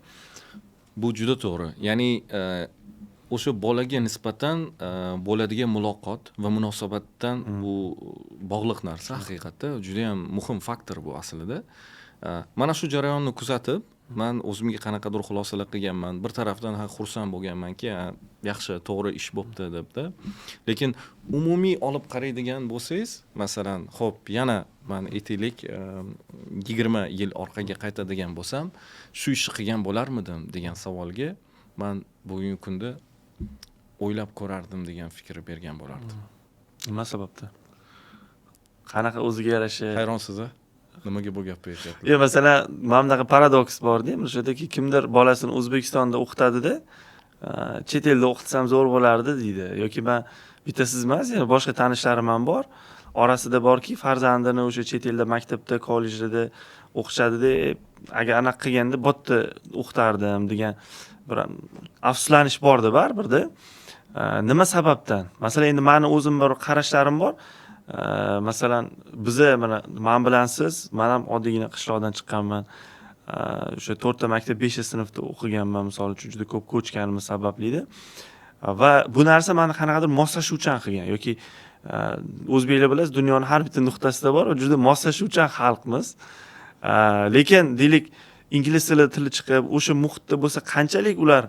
Bu juda to'g'ri. Ya'ni o'sha bolaga nisbatan bo'ladigan muloqot va munosabatdan bu bog'liq narsa. Haqiqatda judayam muhim faktor bu aslida. Mana shu jarayonni kuzatib, man o'zimga qanaqadir xulosalar qilganman. Bir tarafdan ha, xursand bo'lganmanki, yaxshi, to'g'ri ish bo'pti debda. Lekin umumiy olib qaraydigan bo'lsangiz, masalan, ho'p, yana man aytaylik, 20 yil orqaga qaytadigan bo'lsam, shu ishni qilgan bo'larmidim degan savolga man bugungi kunda o'ylab ko'rardim degan fikr bergan bo'lardim. Nima sababdan? Qanaqa o'ziga yarasha? Hayronsiz, a, nimaga bu gapni aytyapman? Yo'q, masalan, mana bunaqa paradoks borda, o'shadaki kimdir bolasini O'zbekistonda o'qitadida, chet elda o'qitsam zo'r bo'lardi deydi. Yoki man bitta siz emas, yana boshqa tanishlarim ham bor. Orasida borki, farzandini o'sha chet elda maktabda, kollejda o'qishadida, agar anaqa qilganda bu yerda o'qitardim degan bir afsuslanish borda baribirda. Nima sababdan? Masalan, endi mani o'zim bir qarashlarim bor. Masalan, biza mana man bilan siz, man ham oddiygina qishloqdan chiqqanman. O'sha to'rtta maktab, beshinchi sinfda o'qiganman, misol uchun, juda ko'p ko'chganimiz sabablida. Va bu narsa mani qanaqadir moslashuvchan qilgan yoki o'zbeklar, bilasiz, dunyoni har bitta nuqtasida bor va juda moslashuvchan xalqmiz. Lekin deylik, ingliz tili chiqib, o'sha muhitda bo'lsa, qanchalik ular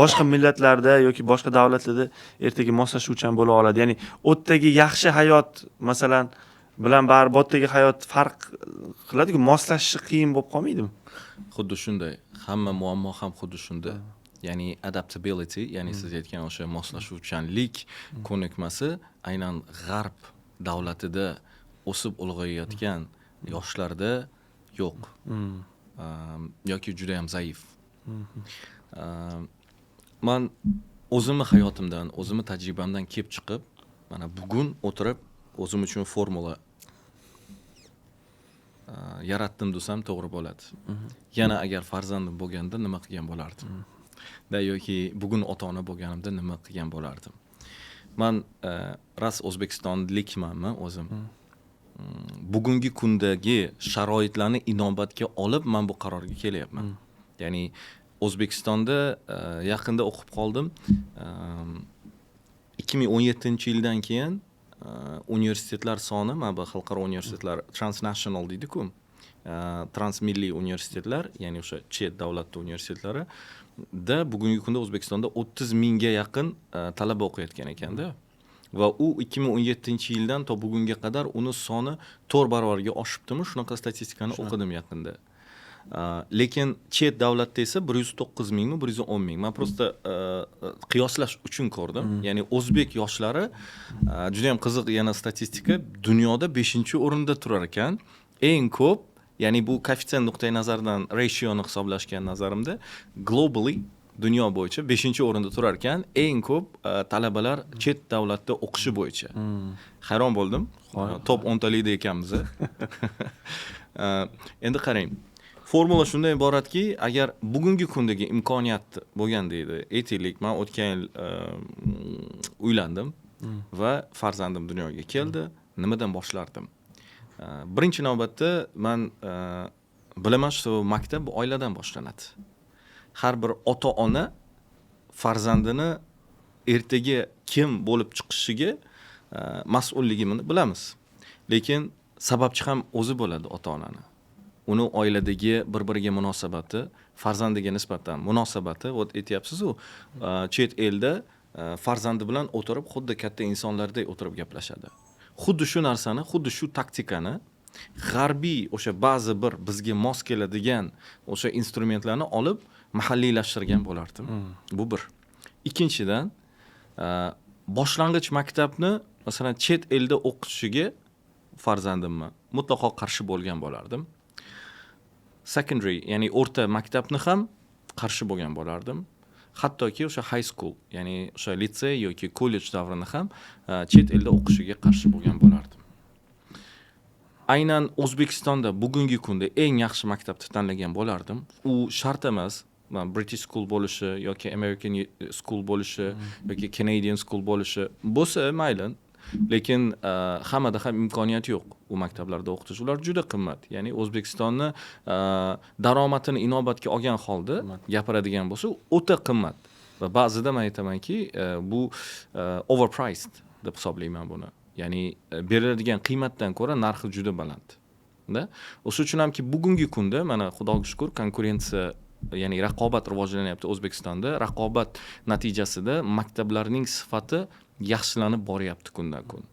boshqa millatlarda yoki boshqa davlatlarda ertaga moslashuvchan bo'la oladi? Ya'ni u yerdagi yaxshi hayot, masalan, bilan baribir bu yerdagi hayot farq qiladiku, moslashishi qiyin bo'lib qolmaydimi? Xuddi shunday. Hamma muammo ham xuddi shunda. Ya'ni adaptability, ya'ni siz aytgan o'sha moslashuvchanlik ko'nikmasi aynan g'arb davlatida o'sib ulg'ayayotgan yoshlarda yo'q yoki juda yam zaif. Man o'zimni hayotimdan, o'zimni tajribamdan kelib chiqib, mana bugun o'tirib o'zim uchun formula yaratdim desam, to'g'ri bo'ladi. Yana agar farzandim bo'lganda nima qilgan bo'lardim da yoki bugun ota ona bo'lganimda nima qilgan bo'lardim? Man rost o'zbekistonlikmanmi o'zim? Bugungi kundagi sharoitlarni inobatga olib man bu qarorga kelyapman. Ya'ni O'zbekistonda yaqinda o'qib qoldim, 2017-yildan keyin universitetlar soni, mana bu xalqaro universitetlar, transnational deydiku, transmilliy universitetlar, ya'ni o'sha chet davlatni universitetlarida bugungi kunda O'zbekistonda 30 mingga yaqin talaba o'qiyotgan ekanda. Va u 2017-yildan to bugunga qadar uni soni 4 barobarga oshibdimi, shunaqa statistikani o'qidim yaqinda. Lekin chet davlatda esa 109 mingmi, 110 ming. Man просто qiyoslash uchun ko'rdim. Ya'ni o'zbek yoshlari, juda yam qiziq yana statistika, dunyoda beshinchi o'rinda turar ekan eng ko'p. Ya'ni bu koeffitsient nuqtai nazaridan rationi hisoblashgan nazarimda, globally, dunyo bo'yicha beshinchi o'rinda turar ekan eng ko'p talabalar chet davlatda o'qishi bo'yicha. Hayron bo'ldim, top 10talikda ekanmiz. Endi qarang, formula shundan iboratki, agar bugungi kundagi imkoniyat bo'lganda edi, aytaylik, man o'tgan yil uylandim va farzandim dunyoga keldi, nimadan boshlardim? Birinchi navbatda man bilaman, что maktab bu oiladan boshlanadi. Har bir ota ona farzandini ertaga kim bo'lib chiqishiga mas'ulligini bilamiz, lekin sababchi ham o'zi bo'ladi ota onani, uni oiladagi bir biriga munosabati, farzandiga nisbatan munosabati. Вот aytyapsizu, chet elda farzandi bilan o'tirib, xuddi katta insonlardek o'tirib gaplashadi. Xuddi shu narsani, xuddi shu taktikani, g'arbiy o'sha ba'zi bir bizga mos keladigan o'sha instrumentlarni olib mahalliylashtirgan bo'lardim. Bu bir. Ikkinchidan, boshlang'ich maktabni, masalan, chet elda o'qitishiga farzandimni mutlaqo qarshi bo'lgan bo'lardim. Secondary, ya'ni o'rta maktabni ham qarshi bo'lgan bo'lardim. Hattoki o'sha high school, ya'ni o'sha litsey yoki kollej davrini ham chet elda o'qishiga qarshi bo'lgan bo'lardim. Aynan O'zbekistonda bugungi kunda eng yaxshi maktabni tanlagan bo'lardim. U shart emas British School bo'lishi yoki American School bo'lishi yoki Canadian School bo'lishi. Bo'lsa mayli, lekin hammada ham imkoniyat yo'q u maktablarda o'qitish. Ular juda qimmat. Ya'ni O'zbekistonni daromadini inobatga olgan holda gapiradigan bo'lsa, o'ta qimmat. Va ba'zida man aytamanki, bu overpriced deb hisoblayman buni. Ya'ni beriladigan qiymatdan ko'ra narxi juda baland da. O'sha uchun hamki bugungi kunda mana, Xudoga shukur, konkurensiya, ya'ni raqobat rivojlanyapti O'zbekistonda. Raqobat natijasida maktablarning sifati yaxshilanib boryapti kundan kun.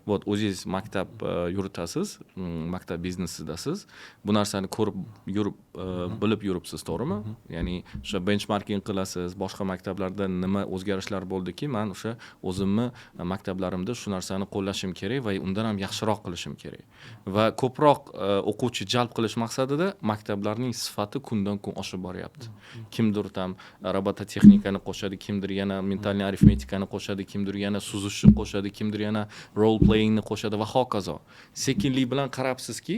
Вот o'zingiz maktab yuritasiz, maktab biznesidasiz, bu narsani ko'rib yurib, bilib yuribsiz, to'g'rimi? Ya'ni o'sha benchmarking qilasiz, boshqa maktablarda nima o'zgarishlar bo'ldiki, man o'sha o'zimni maktablarimda shu narsani qo'llashim kerak va undan ham yaxshiroq qilishim kerak. Va ko'proq o'quvchi jalb qilish maqsadida maktablarning sifati kundan kun oshib boryapti. Kimdir там robototexnikani qo'shadi, kimdir yana ментальный arifmetikani qo'shadi, kimdir yana suzishni qo'shadi, kimdir yana role playingni qo'shadi va hokazo. Sekinlik bilan qarabsizki,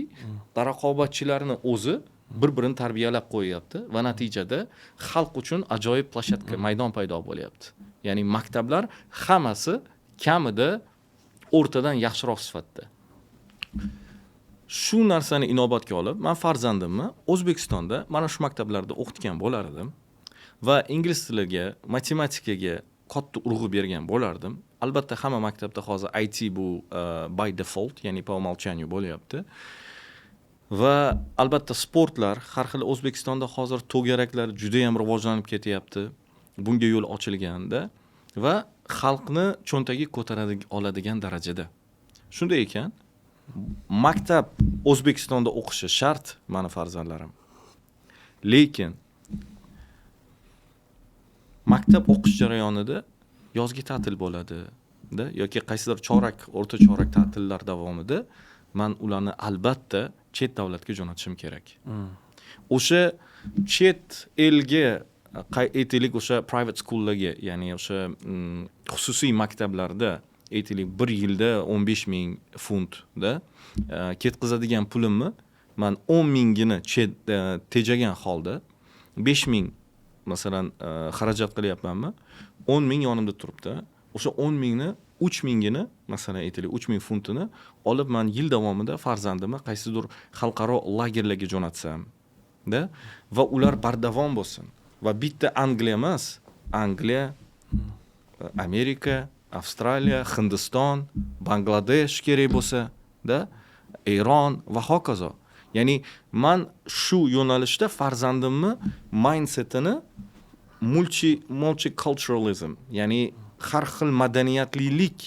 raqobatchilarni o'zi bir birini tarbiyalab qo'yyapti va natijada xalq uchun ajoyib площадка, maydon paydo bo'lyapti. Ya'ni maktablar hammasi kamida o'rtadan yaxshiroq sifatda. Shu narsani inobatga olib, man farzandimni O'zbekistonda mana shu maktablarda o'qitgan bo'lar edim va ingliz tiliga, matematikaga katta urg'u bergan bo'lardim. Albatta, hamma maktabda hozir IT bu by default, ya'ni по умолчанию bo'lyapti. Va albatta sportlar har xil. O'zbekistonda hozir to'garaklar judayam rivojlanib ketyapti, bunga yo'l ochilganda va xalqni cho'ntagi ko'tara oladigan darajada. Shunday ekan, maktab O'zbekistonda o'qishi shart mani farzandlarim, lekin maktab o'qish jarayonida yozgi ta'til bo'ladi da yoki qaysidir chorak, o'rta chorak ta'tillar davomida man ularni albatta chet davlatga jo'natishim kerak. O'sha chet elga, aytaylik, o'sha private schoollarga, ya'ni o'sha xususiy maktablarda, aytaylik, bir yilda 15 000 funtda ketkazadigan pulimni man 10 mingini chet tejagan holda 5000, masalan, xarajat qilyapmanmi, 10 000 yonimda turibdi. O'sha 10 000ni 3000ini, masalan, aytaylik, 3000 funtini olib, man yil davomida farzandimni qaysidir xalqaro lagerlarga jo'natsam da va ular bardavom bo'lsin. Va bitta Angliya emas, Angliya, Amerika, Avstraliya, Hindiston, Bangladesh kerak bo'lsa da, Eron va hokazo. Ya'ni man shu yo'nalishda farzandimni mindsetini multiculturalism, ya'ni har xil madaniyatlilik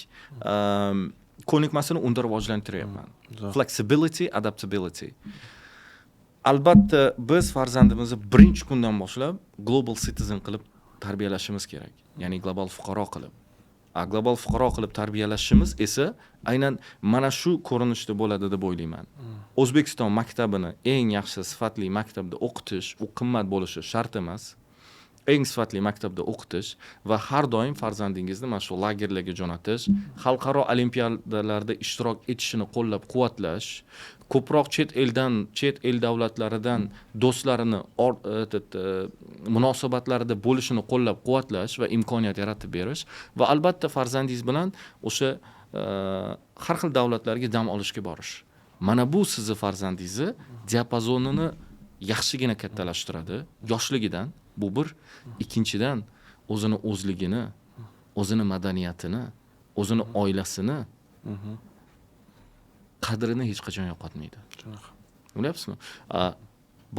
ko'nikmasini unda rivojlantiryapman. Flexibility, adaptability. Albatta, biz farzandimizni birinchi kundan boshlab global citizen qilib tarbiyalashimiz kerak, ya'ni global fuqaro qilib. A global fuqaro qilib tarbiyalashimiz esa aynan mana shu ko'rinishda bo'ladi deb o'ylayman. O'zbekiston maktabini eng yaxshi sifatli maktabda o'qitish, u qimmat bo'lishi shart emas, eng sifatli maktabda o'qitish va har doim farzandingizni mana shu lagerlarga jo'natish, xalqaro olimpiadalarda ishtirok etishini qo'llab quvvatlash, ko'proq chet eldan, chet el davlatlaridan do'stlarini этот, munosabatlarida bo'lishini qo'llab quvvatlash va imkoniyat yaratib berish va albatta farzandingiz bilan o'sha har xil davlatlarga dam olishga borish. Mana bu sizni farzandingizni diapazonini yaxshigina kattalashtiradi yoshligidan. Bu bir. Ikkinchidan, o'zini o'zligini, o'zini madaniyatini, o'zini oilasini qadrini hech qachon yo'qotmaydi. Shunaqa. Bilyapsizmi,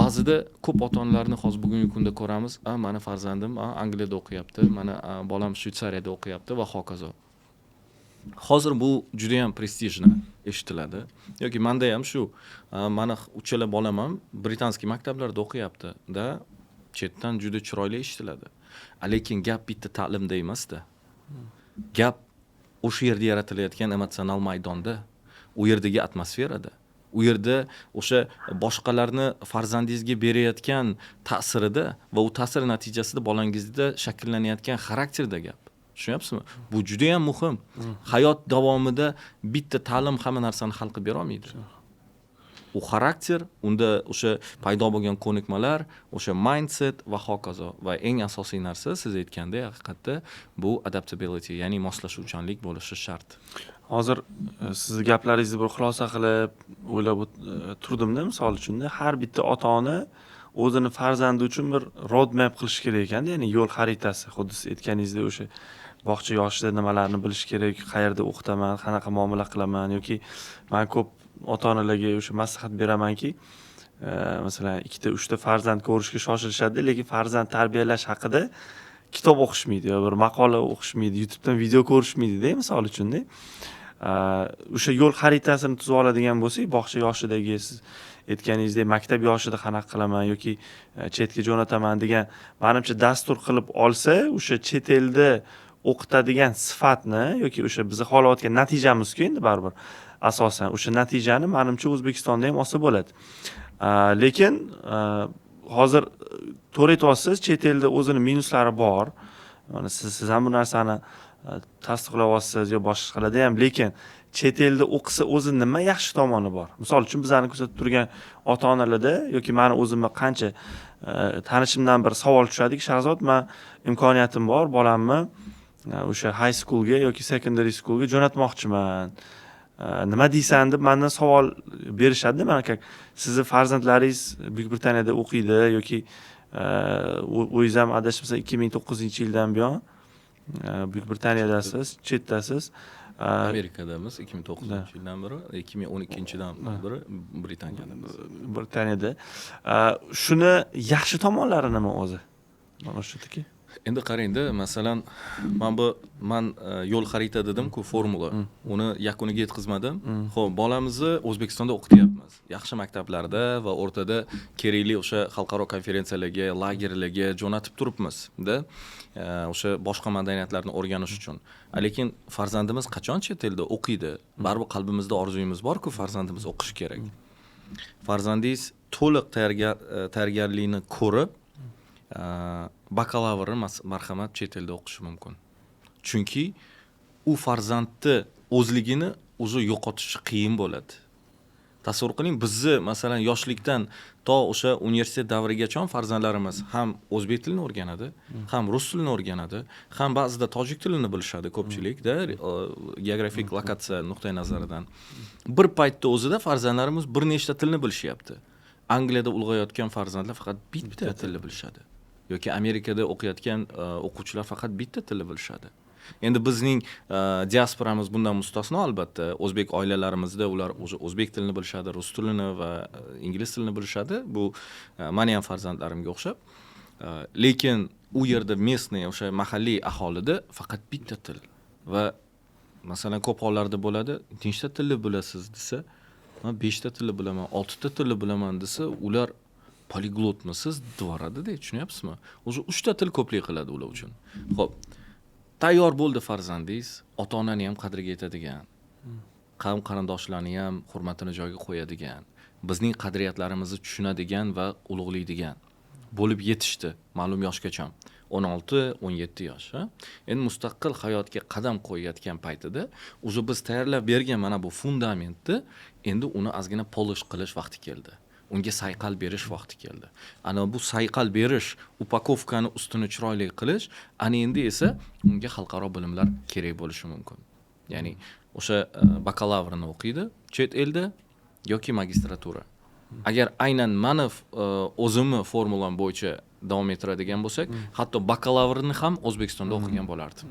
ba'zida ko'p ota onalarni hozir bugungi kunda ko'ramiz: "A, mani farzandim Angliyada o'qiyapti, mani bolam Shvetsariyada o'qiyapti" va hokazo. Hozir bu judayam престижно eshitiladi yoki manda ham shu, mani uchala bolam ham британский maktablarda o'qiyapti da, chetdan juda chiroyli eshitiladi. Lekin gap bitta ta'limda emasda, gap o'sha yerda yaratilayotgan emotsional maydonda, u yerdagi atmosferada, u yerda o'sha boshqalarni farzandingizga berayotgan ta'sirida va u ta'sir natijasida bolangizda shakllanayotgan xarakterda gap. Tushunyapsizmi? Bu judayam muhim. Hayot davomida bitta ta'lim hamma narsani hal qilib berolmaydi. U xarakter, unda o'sha paydo bo'lgan ko'nikmalar, o'sha mindset va hokazo. Va eng asosiy narsa, siz aytgandek, haqiqatda bu adaptability, ya'ni moslashuvchanlik bo'lishi shart. Hozir sizni gaplaringizni bir xulosa qilib o'ylab turdimda, misol uchunda har bitta ota ona o'zini farzandi uchun bir road map qilish kerak ekanda, ya'ni yo'l xaritasi. Xuddi siz aytganingizdek, o'sha bog'cha yoshida nimalarni bilish kerak, qayerda o'qitaman, qanaqa muomala qilaman. Yoki man ko'p ota onalarga o'sha maslahat beramanki, masalan, ikkita, uchta farzand ko'rishga shoshilishadi, lekin farzand tarbiyalash haqida kitob o'qishmaydi yo bir maqola o'qishmaydi, YouTubedan video ko'rishmaydida. Misol uchunda, o'sha yo'l xaritasini tuzib oladigan bo'lsak, bog'cha yoshidagi, siz aytganingizdek, maktab yoshida qanaqa qilaman yoki chetga jo'nataman degan, manimcha, dastur qilib olsa, o'sha chet elda o'qitadigan sifatni yoki o'sha bizni xohlayotgan natijamizku endi baribir asosan o'sha natijani, manimcha, O'zbekistonda ham olsa bo'ladi. Lekin hozir to'g'ri aytyapsiz, chet elda o'zini minuslari bor. Mana siz ham bu narsani tasdiqlayapsiz yo boshqalarda ham. Lekin chet elda o'qisa, o'zi nima yaxshi tomoni bor? Misol uchun, bizani kuzatib turgan ota onalarda yoki mani o'zimni qancha tanishimdan bir savol tushadiki: "Shahzod, man imkoniyatim bor, bolamni o'sha high schoolga yoki secondary schoolga jo'natmoqchiman, nima deysan?" deb mandan savol berishadi. Mana, как sizni farzandlaringiz Buyuk Britaniyada o'qiydi yoki o'zingiz ham, adashmasam, 2009-yildan buyon Buyuk Britaniyadasiz, chetdasiz. Amerikadamiz 2009-yildan beri, 2012-dan beri Britaniyadamiz. Britaniyada. Shuni yaxshi tomonlari nima o'zi, mana shu? Endi qarangda, masalan, man bu man yo'l xarita dedimku, formula, uni yakuniga yetkazmadim. Ho'p, bolamizni O'zbekistonda o'qityapmiz yaxshi maktablarda va o'rtada kerakli o'sha xalqaro konferensiyalarga, lagerlarga jo'natib turibmiz da, o'sha boshqa madaniyatlarni o'rganish uchun. Lekin farzandimiz qachon chet elda o'qiydi, baribir qalbimizda orzuyimiz borku, farzandimiz o'qishi kerak. Farzandingiz to'liq tayyorgarlikni ko'rib, bakalavri, marhamat, chet elda o'qishi mumkin, chunki u farzandni o'zligini o'zi yo'qotishi qiyin bo'ladi. Tasavvur qiling, bizni, masalan, yoshlikdan to o'sha universitet davrigacha farzandlarimiz ham o'zbek tilini o'rganadi, ham rus tilini o'rganadi, ham ba'zida tojik tilini bilishadi ko'pchilikda, geografik lokatsiya nuqtai nazaridan. Bir paytda o'zida farzandlarimiz bir nechta tilni bilishyapti. Angliyada ulg'ayotgan farzandlar faqat bitta tilni bilishadi. Yoki Amerikada o'qiyotgan o'quvchilar faqat bitta tilni bilishadi. Endi bizning diasporamiz bundan mustasno, albatta. O'zbek oilalarimizda ular o'sha o'zbek tilini bilishadi, rus tilini va ingliz tilini bilishadi. Bu mani ham farzandlarimga o'xshab. Lekin u yerda местный, o'sha mahalliy aholida faqat bitta til. Va masalan, ko'p hollarda bo'ladi, nechta tilni bilasiz desa, man beshta tilni bilaman, oltita tilni bilaman desa, ular "Poliglotmisiz?" devoradida, tushunyapsizmi? O'zi uchta til ko'plik qiladi ular uchun. Ho'p, tayyor bo'ldi farzandingiz, ota onani ham qadriga yetadigan, qavm qarindoshlarni ham hurmatini joyiga qo'yadigan, bizning qadriyatlarimizni tushunadigan va ulug'laydigan bo'lib yetishdi ma'lum yoshgacha, 16-17 yosh. Ha, endi mustaqil hayotga qadam qo'yayotgan paytida уже biz tayyorlab bergan mana bu fundamentni endi uni ozgina polish qilish vaqti keldi, unga sayqal berish vaqti keldi. Ana bu sayqal berish, упаковка ni ustini chiroyli qilish, ana endi esa unga xalqaro bilimlar kerak bo'lishi mumkin. Ya'ni o'sha bakalavrini o'qiydi chet elda yoki magistratura. Agar aynan mani o'zimni formulam bo'yicha davom ettiradigan bo'lsak, hatto bakalavrni ham O'zbekistonda o'qigan bo'lardim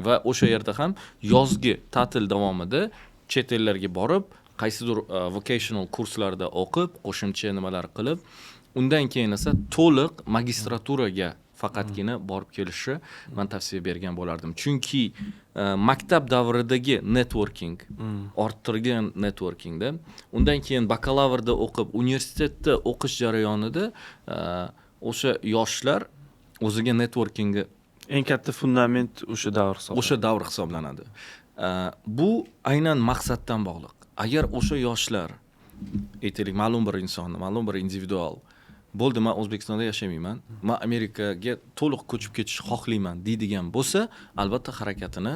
va o'sha yerda ham yozgi ta'til davomida chet ellarga borib, qaysidir vocational kurslarda o'qib, qo'shimcha nimalar qilib, undan keyin esa to'liq magistraturaga faqatgina borib kelishni man tavsiya bergan bo'lardim. Chunki maktab davridagi networking, orttirgan networkingda, undan keyin bakalavrda o'qib, universitetda o'qish jarayonida o'sha yoshlar o'ziga networkingni Eng katta fundament o'sha davr hisoblanadi. O'sha davr hisoblanadi. Bu aynan maqsaddan bog'liq. Agar o'sha yoshlar, aytaylik, ma'lum bir inson, ma'lum bir individual bo'ldi, "Man O'zbekistonda yashamayman, man Amerikaga to'liq ko'chib ketishni xohlayman", deydigan bo'lsa, albatta harakatini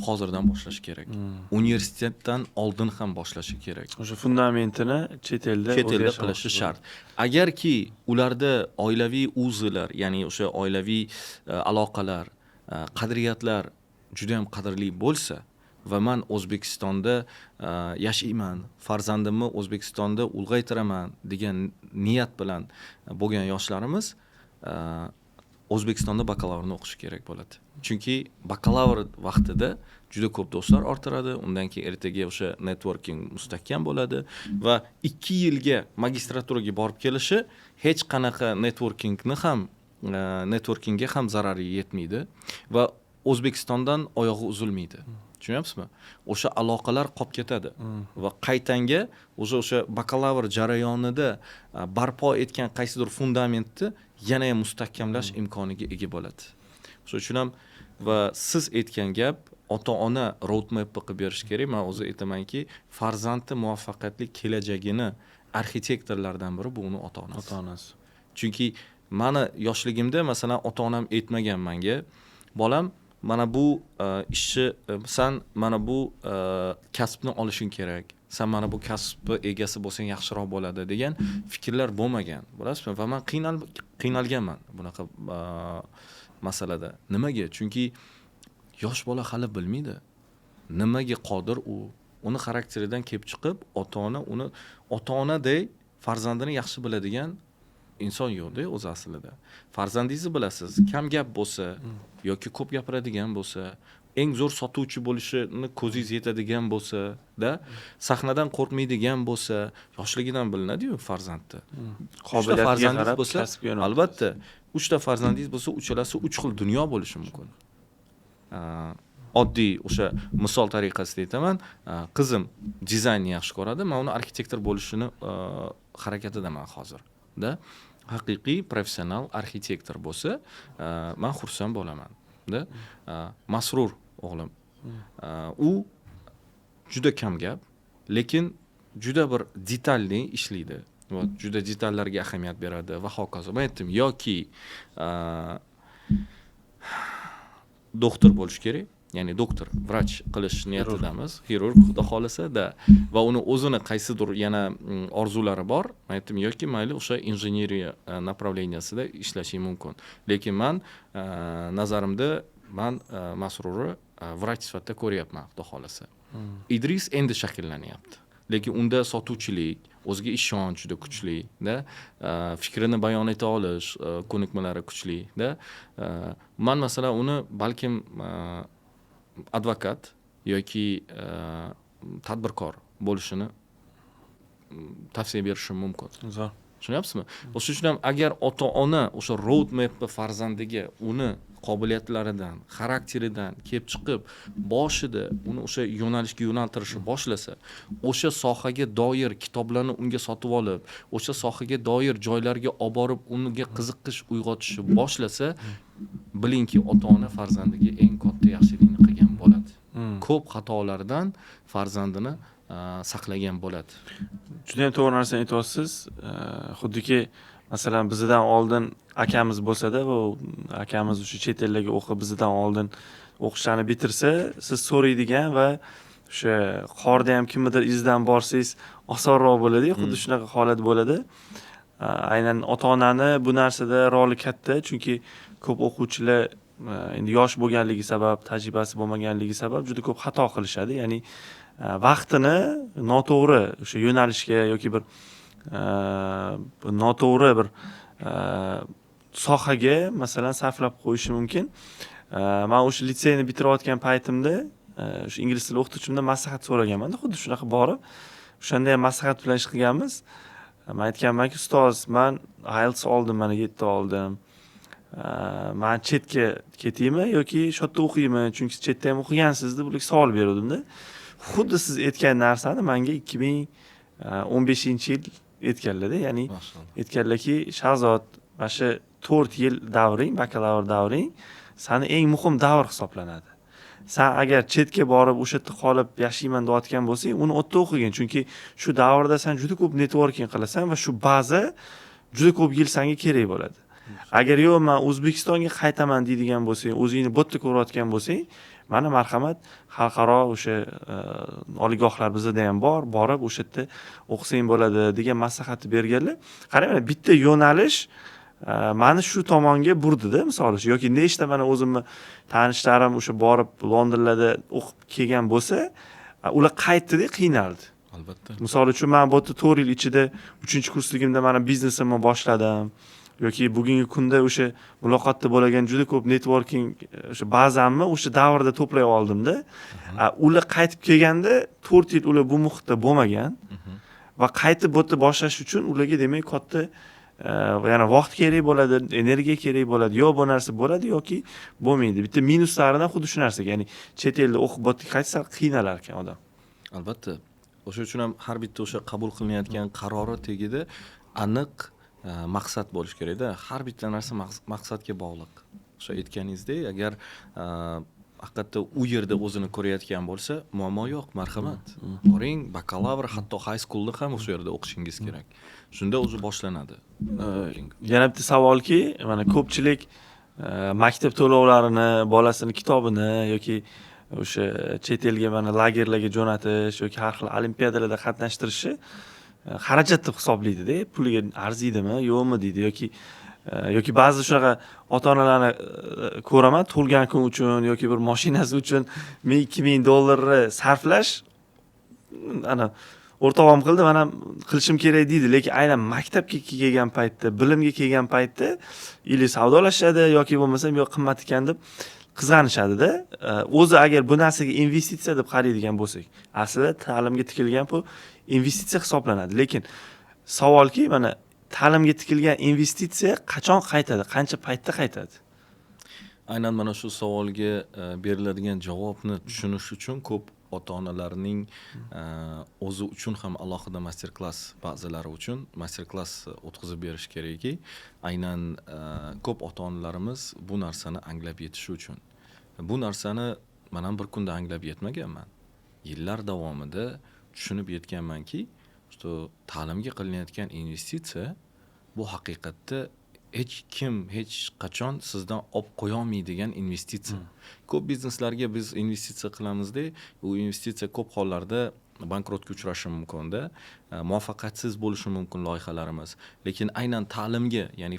hozirdan boshlashi kerak, universitetdan oldin ham boshlashi kerak. O'sha fundamentini chet elda Chet elda o'rganish qilishi vaqti. shart. Agarki ularda oilaviy узы lar, ya'ni o'sha oilaviy aloqalar, qadriyatlar juda yam qadrli bo'lsa va "Man O'zbekistonda yashayman, farzandimni O'zbekistonda ulg'aytiraman" degan niyat bilan bo'lgan yoshlarimiz O'zbekistonda bakalavrni o'qishi kerak bo'ladi. Chunki bakalavr vaqtida juda ko'p do'stlar orttiradi, undan keyin ertaga o'sha networking mustahkam bo'ladi va 2 yilga magistraturaga borib kelishi hech qanaqa networkingni ham, networkingga ham zarari yetmaydi va O'zbekistondan oyog'i uzilmaydi, tushunyapsizmi? O'sha aloqalar qolib ketadi va qaytanga o'sha bakalavr jarayonida barpo etgan qaysidir fundamentni yana ham mustahkamlash imkoniga ega bo'ladi. Shuning uchun ham va siz aytgan gap, ota ona roadmap qilib berish kerak. Man o'zi aytamanki, farzandni muvaffaqiyatli kelajagini arxitektorlardan biri bu uni ota onasi. Ota onasi. Chunki mani yoshligimda, masalan, ota onam aytmagan manga: "Bolam, mana bu ishni, san mana bu kasbni olishing kerak, san mana bu kasbni egasi bo'lsang yaxshiroq bo'ladi", degan fikrlar bo'lmagan, bilasizmi? Va man qiynalganman bunaqa masalada. Nimaga? Chunki yosh bola hali bilmaydi nimaga qodir u. Uni xarakteridan kelib chiqib ota ona uni, ota onaday farzandini yaxshi biladigan inson yo'qda o'zi aslida. Farzandingizni bilasiz, kam gap bo'lsa yoki ko'p gapiradigan bo'lsa, eng zo'r sotuvchi bo'lishini ko'zingiz yetadigan bo'lsa da, sahnadan qo'rqmaydigan bo'lsa, yoshligidan bilinadiyu farzandni. Uchta Qobiliyatiga farzandingiz qarab bo'lsa, kasbga yo'naltirasiz. Albatta, uchta farzandingiz bo'lsa, uchalasi uch xil dunyo bo'lishi mumkin. Oddiy o'sha misol tariqasida aytaman, qizim dizaynni yaxshi ko'radi, man uni arxitektor bo'lishini harakatidaman hozir da. Haqiqiy professional arxitektor bo'lsa, man xursand bo'laman da. Masrur o'g'lim, u juda kam gap, lekin juda bir детальный ishlaydi. Вот, juda detallarga ahamiyat beradi va hokazo. Man aytdim, yoki doktor bo'lish kerak, ya'ni doktor, vrach qilish niyatidamiz, xirurg, xudo xohlasa da. Va uni o'zini qaysidir yana orzulari bor. Man aytdim, yoki mayli, o'sha injeneriya направления sida ishlashing mumkin, lekin man nazarimda man Masrurni vrach sifatida ko'ryapman, xudo xohlasa. Idris endi shakllanyapti. Lekin unda sotuvchilik, o'ziga ishonch juda kuchli da, fikrini bayon eta olish ko'nikmalari kuchli da. Man, masalan, uni balkim advokat yoki tadbirkor bo'lishini tavsiya berishim mumkin. Zo'r. Tushunyapsizmi? O'sha uchun ham agar ota ona o'sha road mapni farzandiga uni qobiliyatlaridan, xarakteridan kelib chiqib, boshida uni o'sha yo'nalishga yo'naltirishni boshlasa, o'sha sohaga doir kitoblarni unga sotib olib, o'sha sohaga doir joylarga olib borib, unga qiziqish uyg'otishni boshlasa, bilingki, ota ona farzandiga eng katta yaxshilikni qilgan bo'ladi, ko'p xatolardan farzandini saqlagan bo'ladi. Judayam to'g'ri narsani aytyapsiz. Xuddiki, masalan, bizdan oldin akamiz bo'lsada, bu akamiz o'sha chet ellarga o'qib, bizdan oldin o'qishlarni bitirsa, siz so'raydigan va o'sha qorda ham kimnidir izidan borsangiz osonroq bo'ladi, xuddi shunaqa holat bo'ladi. Aynan ota onani bu narsada roli katta, chunki ko'p o'quvchilar endi yosh bo'lganligi sabab, tajribasi bo'lmaganligi sabab juda ko'p xato qilishadi, ya'ni vaqtini noto'g'ri o'sha yo'nalishga yoki bir noto'g'ri bir sohaga, masalan, sarflab qo'yishi mumkin. Man o'sha litseyni bitirayotgan paytimda o'sha ingliz tili o'qituvchimdan maslahat so'raganmanda, xuddi shunaqa borib, o'shanda ham maslahat bilan ish qilganmiz. Man aytganmanki, ustoz, man IELTS oldim, mana 7 oldim, man chetga ketaymi yoki shu yerda o'qiymi, chunki chetda ham o'qigansiz, deb ularga savol beruvdimda. Xuddi siz aytgan narsani manga 2015-yil aytganlarda, ya'ni aytganlarki, Shahzod, mana shu 4 yil davring, bakalavr davring sani eng muhim davr hisoblanadi. San agar chetga borib, o'sha yerda qolib yashayman deyotgan bo'lsang, uni u yerda o'qigin, chunki shu davrda san juda ko'p networking qilasan va shu baza juda ko'p yil sanga kerak bo'ladi. Agar yo'q, man O'zbekistonga qaytaman deydigan bo'lsang, o'zingni bu yerda ko'rayotgan bo'lsang, mana, marhamat, xalqaro o'sha oliygohlar bizada ham bor, borib o'sha yerda o'qisang bo'ladi, degan maslahatni berganlar. Qarang, mana bitta yo'nalish mani shu tomonga burdida, misol uchun. Yoki nechta mana o'zimni tanishlarim o'sha borib Londonlarda o'qib kelgan bo'lsa, ular qaytdida, qiynaldi. Misol uchun, man bu yerda 4 yil ichida uchinchi kursligimda mana biznesimni boshladim yoki bugungi kunda o'sha muloqotda bo'lgan juda ko'p networking o'sha bazamni o'sha davrda to'play oldimda. Ular qaytib kelganda 4 yil ular bu muhitda bo'lmagan va qaytib bu yerda boshlash uchun ularga, demak, katta yana vaqt kerak bo'ladi, energiya kerak bo'ladi. Yo bu narsa bo'ladi yoki bo'lmaydi. Bitta minuslaridan xuddi shu narsaga, ya'ni chet elda o'qib bu yerga qaytsa, qiynalar ekan odam. Albatta, o'sha uchun ham har bitta o'sha qabul qilinayotgan qarori tagida aniq maqsad bo'lishi kerakda. Har bitta narsa maqsadga bog'liq. O'sha aytganingizdek, agar haqiqatda u yerda o'zini ko'rayotgan bo'lsa, muammo yo'q, marhamat, boring, bakalavr, hatto high schoolni ham o'sha yerda o'qishingiz kerak. Shunda o'zi boshlanadi. Yana bitta savolki, mana ko'pchilik maktab to'lovlarini, bolasini kitobini yoki o'sha chet elga mana lagerlarga jo'natish yoki har xil olimpiadalarda qatnashtirishni xarajat deb hisoblaydida, puliga arziydimi, yo'qmi deydi yoki ba'zi shunaqa ota onalarni ko'raman, tug'ilgan kun uchun yoki bir mashinasi uchun 1000, 2000 dollarni sarflash, ana o'rtog'im qildi, man ham qilishim kerak deydi. Lekin aynan maktabga kelgan paytda, bilimga kelgan paytda или savdolashadi yoki bo'lmasam yo'q, qimmat ekan deb qizg'anishadida. O'zi agar bu narsaga investitsiya deb qaraydigan bo'lsak, aslida ta'limga tikilgan pul investitsiya hisoblanadi. Lekin savolki, mana ta'limga tikilgan investitsiya qachon qaytadi, qancha paytda qaytadi? Aynan mana shu savolga beriladigan javobni tushunish uchun ko'p ota onalarning o'zi uchun ham alohida master klass, ba'zilari uchun master klass o'tkazib berish kerakki, aynan ko'p ota onalarimiz bu narsani anglab yetishi uchun. Bu narsani man ham bir kunda anglab yetmaganman, yillar davomida tushunib yetganmanki, что ta'limga qilinayotgan investitsiya bu haqiqatda hech kim hech qachon sizdan olib qo'yolmaydigan investitsiya. Ko'p bizneslarga biz investitsiya qilamizda, u investitsiya ko'p hollarda bankrotga uchrashi mumkinda, muvaffaqiyatsiz bo'lishi mumkin loyihalarimiz. Lekin aynan ta'limga, ya'ni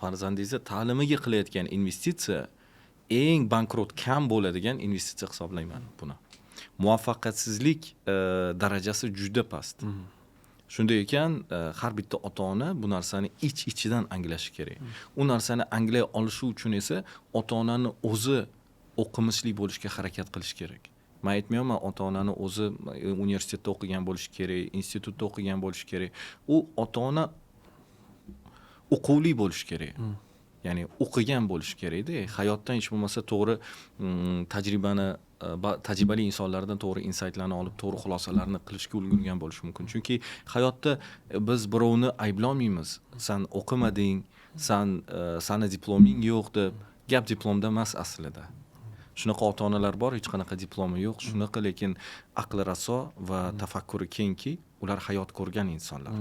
farzandingizni ta'limiga qilayotgan investitsiya eng bankrot kam bo'ladigan investitsiya hisoblayman buni. Muvaffaqiyatsizlik darajasi juda past. Shunday ekan, har bitta ota ona bu narsani ich ichidan anglashi kerak. U narsani anglay olishi uchun esa ota onani o'zi o'qimishli bo'lishga harakat qilish kerak. Man aytmayapman, ota onani o'zi universitetda o'qigan bo'lishi kerak, institutda o'qigan bo'lishi kerak. U ota ona o'quvli bo'lishi kerak, ya'ni o'qigan bo'lishi kerakda. Hayotdan hech bo'lmasa to'g'ri tajribani, tajribali insonlardan to'g'ri insaytlarni olib, to'g'ri xulosalarni qilishga ulgurgan bo'lishi mumkin. Chunki hayotda biz birovni ayblolmaymiz: san o'qimading, san, sani diploming yo'q, deb. Gap diplomda emas aslida. Shunaqa ota onalar bor, hech qanaqa diplomi yo'q, shunaqa, lekin aqli raso va tafakkuri kengki, ular hayot ko'rgan insonlar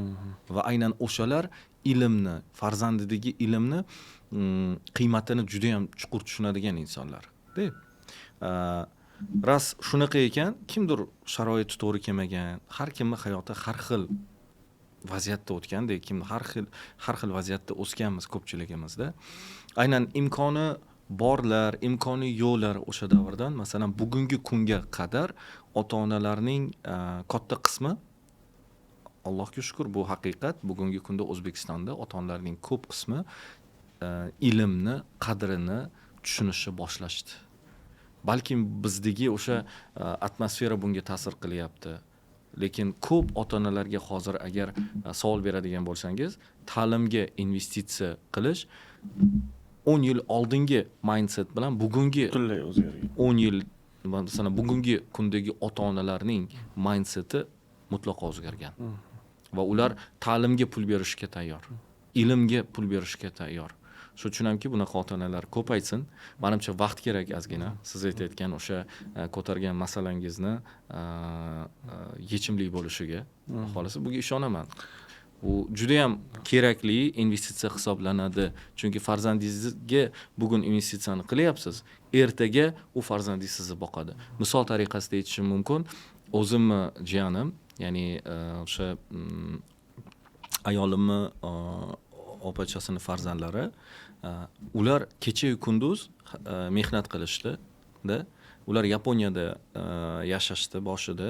va aynan o'shalar ilmni, farzandidagi ilmni qiymatini judayam chuqur tushunadigan insonlar. Rost shunaqa ekan, kimdir sharoiti to'g'ri kelmagan, har kimni hayoti har xil vaziyatda o'tganda, kim har xil vaziyatda o'sganmiz ko'pchiligimizda. Aynan imkoni borlar, imkoni yo'qlar o'sha davrdan, masalan, bugungi kunga qadar ota onalarning katta qismi, Allohga shukur, bu haqiqat, bugungi kunda O'zbekistonda ota onalarning ko'p qismi ilmni qadrini tushunishni boshlashdi. Balkim bizdagi o'sha atmosfera bunga ta'sir qilyapti, lekin ko'p ota onalarga hozir agar savol beradigan bo'lsangiz, ta'limga investitsiya qilish 10 yil oldingi mindset bilan bugungi Butunlay o'zgargan. 10 yil, masalan, bugungi kundagi ota onalarning mindseti mutlaqo o'zgargan va ular ta'limga pul berishga tayyor, ilmga pul berishga tayyor. Shuning uchun hamki bunaqa ota onalar ko'paysin. Manimcha, vaqt kerak ozgina siz aytayotgan o'sha ko'targan masalangizni yechimli bo'lishiga. Xudo xohlasa, bunga ishonaman. Bu judayam kerakli investitsiya hisoblanadi, chunki farzandingizga bugun investitsiyani qilyapsiz, ertaga u farzandingiz sizni boqadi. Misol tariqasida aytishim mumkin, o'zimni jiyanim, ya'ni o'sha ayolimni opachasini farzandlari, ular kechayu kunduz mehnat qilishdida. Ular Yaponiyada yashashdi boshida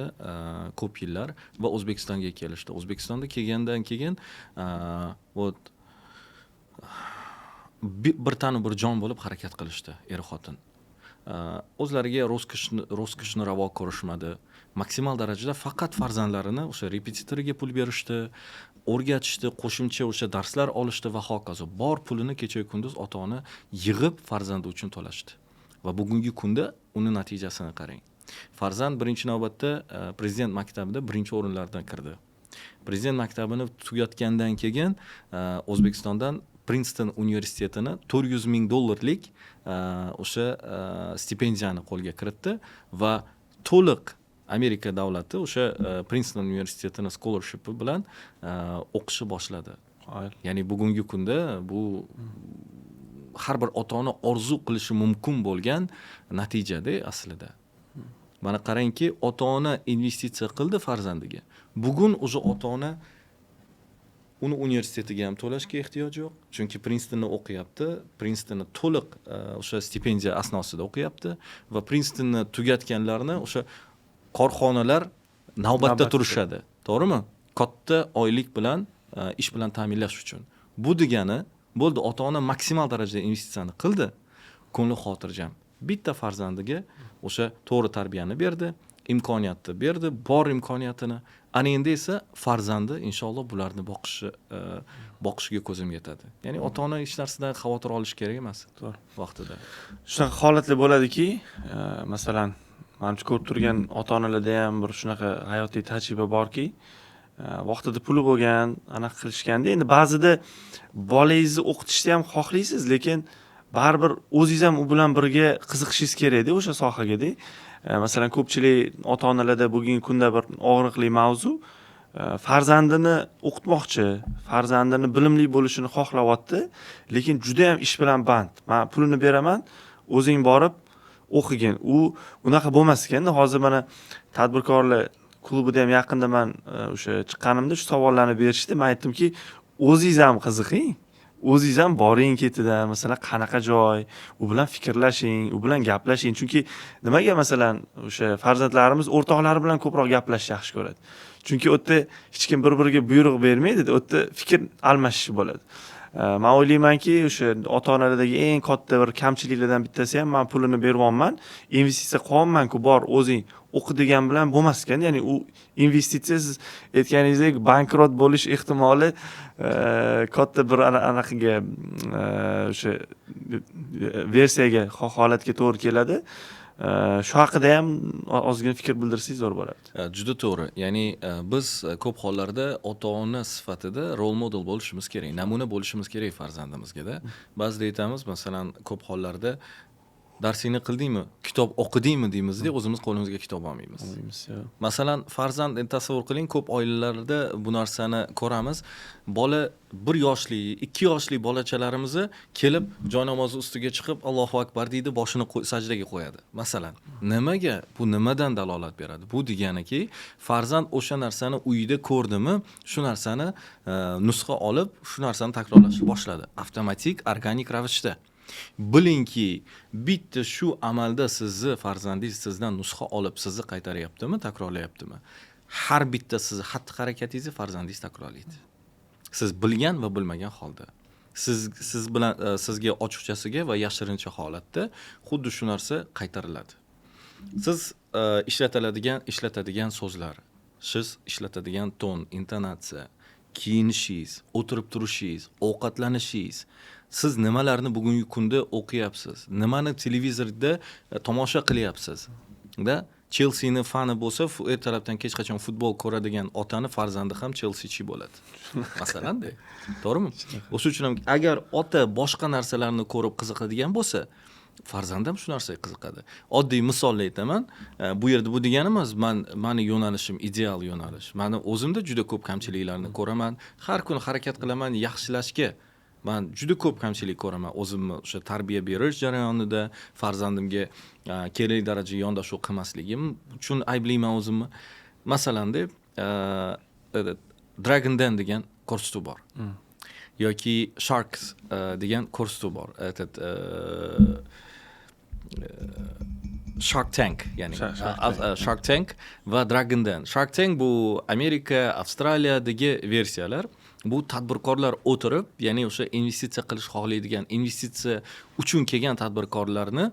ko'p yillar va O'zbekistonga kelishdi. O'zbekistonda kelgandan keyin, вот, bir tanu bir jon bo'lib harakat qilishdi er xotin. O'zlariga роскошь ni ravo ko'rishmadi maksimal darajada, faqat farzandlarini o'sha repetitoriga pul berishdi, o'rgatishdi, qo'shimcha o'sha darslar olishdi va hokazo. Bor pulini kecha kunduz ota ona yig'ib farzandi uchun to'lashdi va bugungi kunda uni natijasini qarang. Farzand birinchi navbatda prezident maktabida birinchi o'rinlardan kirdi. Prezident maktabini tugatgandan keyin O'zbekistondan Prinston universitetini 400 ming dollarlik o'sha stipendiyani qo'lga kiritdi va to'liq Amerika davlati o'sha Prinston universitetini scholarshipi bilan o'qishni boshladi. Ya'ni bugungi kunda bu har bir ota ona orzu qilishi mumkin bo'lgan natijada aslida. Mana qarangki, ota ona investitsiya qildi farzandiga, bugun уже ota ona uni universitetiga ham to'lashga ehtiyoji yo'q, chunki Prinstonda o'qiyapti, Prinstonda to'liq o'sha stipendiya asnosida o'qiyapti va Prinstonda tugatganlarni o'sha korxonalar navbatda Navbatda. turishadi, to'g'rimi, katta oylik bilan ish bilan ta'minlash uchun. Bu degani bo'ldi, ota ona maksimal darajada investitsiyani qildi, ko'ngli xotirjam, bitta farzandiga o'sha to'g'ri tarbiyani berdi, imkoniyatni berdi, bor imkoniyatini. Ana endi esa farzandi inshaalloh bularni boqishiga ko'zim yetadi. Ya'ni ota ona hech narsadan xavotir olishi kerak emas vaqtida. Shunaqa holatlar bo'ladiki, masalan, manimcha, ko'rib turgan ota onalarda ham bir shunaqa hayotiy tajriba borki, vaqtida puli bo'lgan, anaqa qilishganda. Endi ba'zida bolangizni o'qitishni ham xohlaysiz, lekin baribir o'zingiz ham u bilan birga qiziqishingiz kerakda o'sha sohagada. Masalan, ko'pchilik ota onalarda bugungi kunda bir og'riqli mavzu: farzandini o'qitmoqchi, farzandini bilimli bo'lishini xohlayapti, lekin juda yam ish bilan band. Man pulini beraman, o'zing borib o'qigin. U unaqa bo'lmas ekanda. Hozir mana tadbirkorlar klubida ham yaqinda man o'sha chiqqanimda shu savollarni berishdi. Man aytdimki, o'zingiz ham qiziqing. O'zingiz ham boring ketidan, masalan, qanaqa joy, u bilan fikrlashing, u bilan gaplashing. Chunki nimaga, masalan, o'sha farzandlarimiz o'rtoqlari bilan ko'proq gaplashishni yaxshi ko'radi? Chunki u yerda hech kim bir biriga buyruq bermaydi, u yerda fikr almashish bo'ladi. Man o'ylaymanki, o'sha ota onalardagi eng katta bir kamchiliklardan bittasi ham, man pulini beryapman, investitsiya qilyapmanku, bor, o'zing o'qi degan bilan bo'lmas ekan. Ya'ni u investitsiya, siz aytganingizdek, bankrot bo'lish ehtimoli katta bir anaqaga, o'sha versiyaga, holatga to'g'ri keladi. Shu haqida ham ozgina fikr bildirsangiz, zo'r bo'lardi. Juda to'g'ri. Ya'ni biz ko'p hollarda ota ona sifatida role model bo'lishimiz kerak, namuna bo'lishimiz kerak farzandimizga. Ba'zida aytamiz, masalan, ko'p hollarda "Darsingni qildingmi, kitob o'qidingmi?" deymizda, o'zimiz qo'limizga kitob olmaymiz. Masalan, farzand, endi tasavvur qiling, ko'p oilalarda bu narsani ko'ramiz. Bola 1 yoshli, 2 yoshli bolachalarimizni kelib joy namozi ustiga chiqib, "Allohu akbar" deydi, boshini sajdaga qo'yadi, masalan. Nimaga bu, nimadan dalolat beradi bu? Deganiki, farzand o'sha narsani uyida ko'rdimi, shu narsani nusxa olib, shu narsani takrorlashni boshladi avtomatik, organik ravishda. Bilingki, bitta shu amalda sizni farzandingiz sizdan nusxa olib, sizni qaytaryaptimi, takrorlayaptimi, har bitta sizni xatti harakatingizni farzandingiz takrorlaydi, siz bilgan va bilmagan holda. Siz bilan sizga ochiqchasiga va yashirincha holatda xuddi shu narsa qaytariladi. Siz ishlatadigan so'zlar, siz ishlatadigan ton, intonatsiya, kiyinishingiz, o'tirib turishingiz, ovqatlanishingiz, siz nimalarni bugungi kunda o'qiyapsiz, nimani televizorda tomosha qilyapsiz da. Chelsini fani bo'lsa, ertalabdan kechqachon futbol ko'radigan otani farzandi ham Chelsichi bo'ladi, masalanda, to'g'rimi? O'sha uchun ham agar ota boshqa narsalarni ko'rib qiziqadigan bo'lsa, farzand ham shu narsaga qiziqadi. Oddiy misolni aytaman. Bu yerda bu degani emas, mani yo'nalishim ideal yo'nalish. Mani o'zimda juda ko'p kamchiliklarni ko'raman, har kuni harakat qilaman yaxshilashga. Man juda ko'p kamchilik ko'raman o'zimni o'sha tarbiya berish jarayonida. Farzandimga kerakli darajada yondashuv qilmasligim uchun ayblayman o'zimni. Masalan deb, Dragon Den degan ko'rsatuv bor yoki Sharks degan ko'rsatuv bor, этот Shark Tank, ya'ni Shark Shark Tank va Dragon Den. Shark Tank bu Amerika, Avstraliyadagi versiyalar. Bu tadbirkorlar o'tirib, ya'ni o'sha investitsiya qilish xohlaydigan, investitsiya uchun kelgan tadbirkorlarni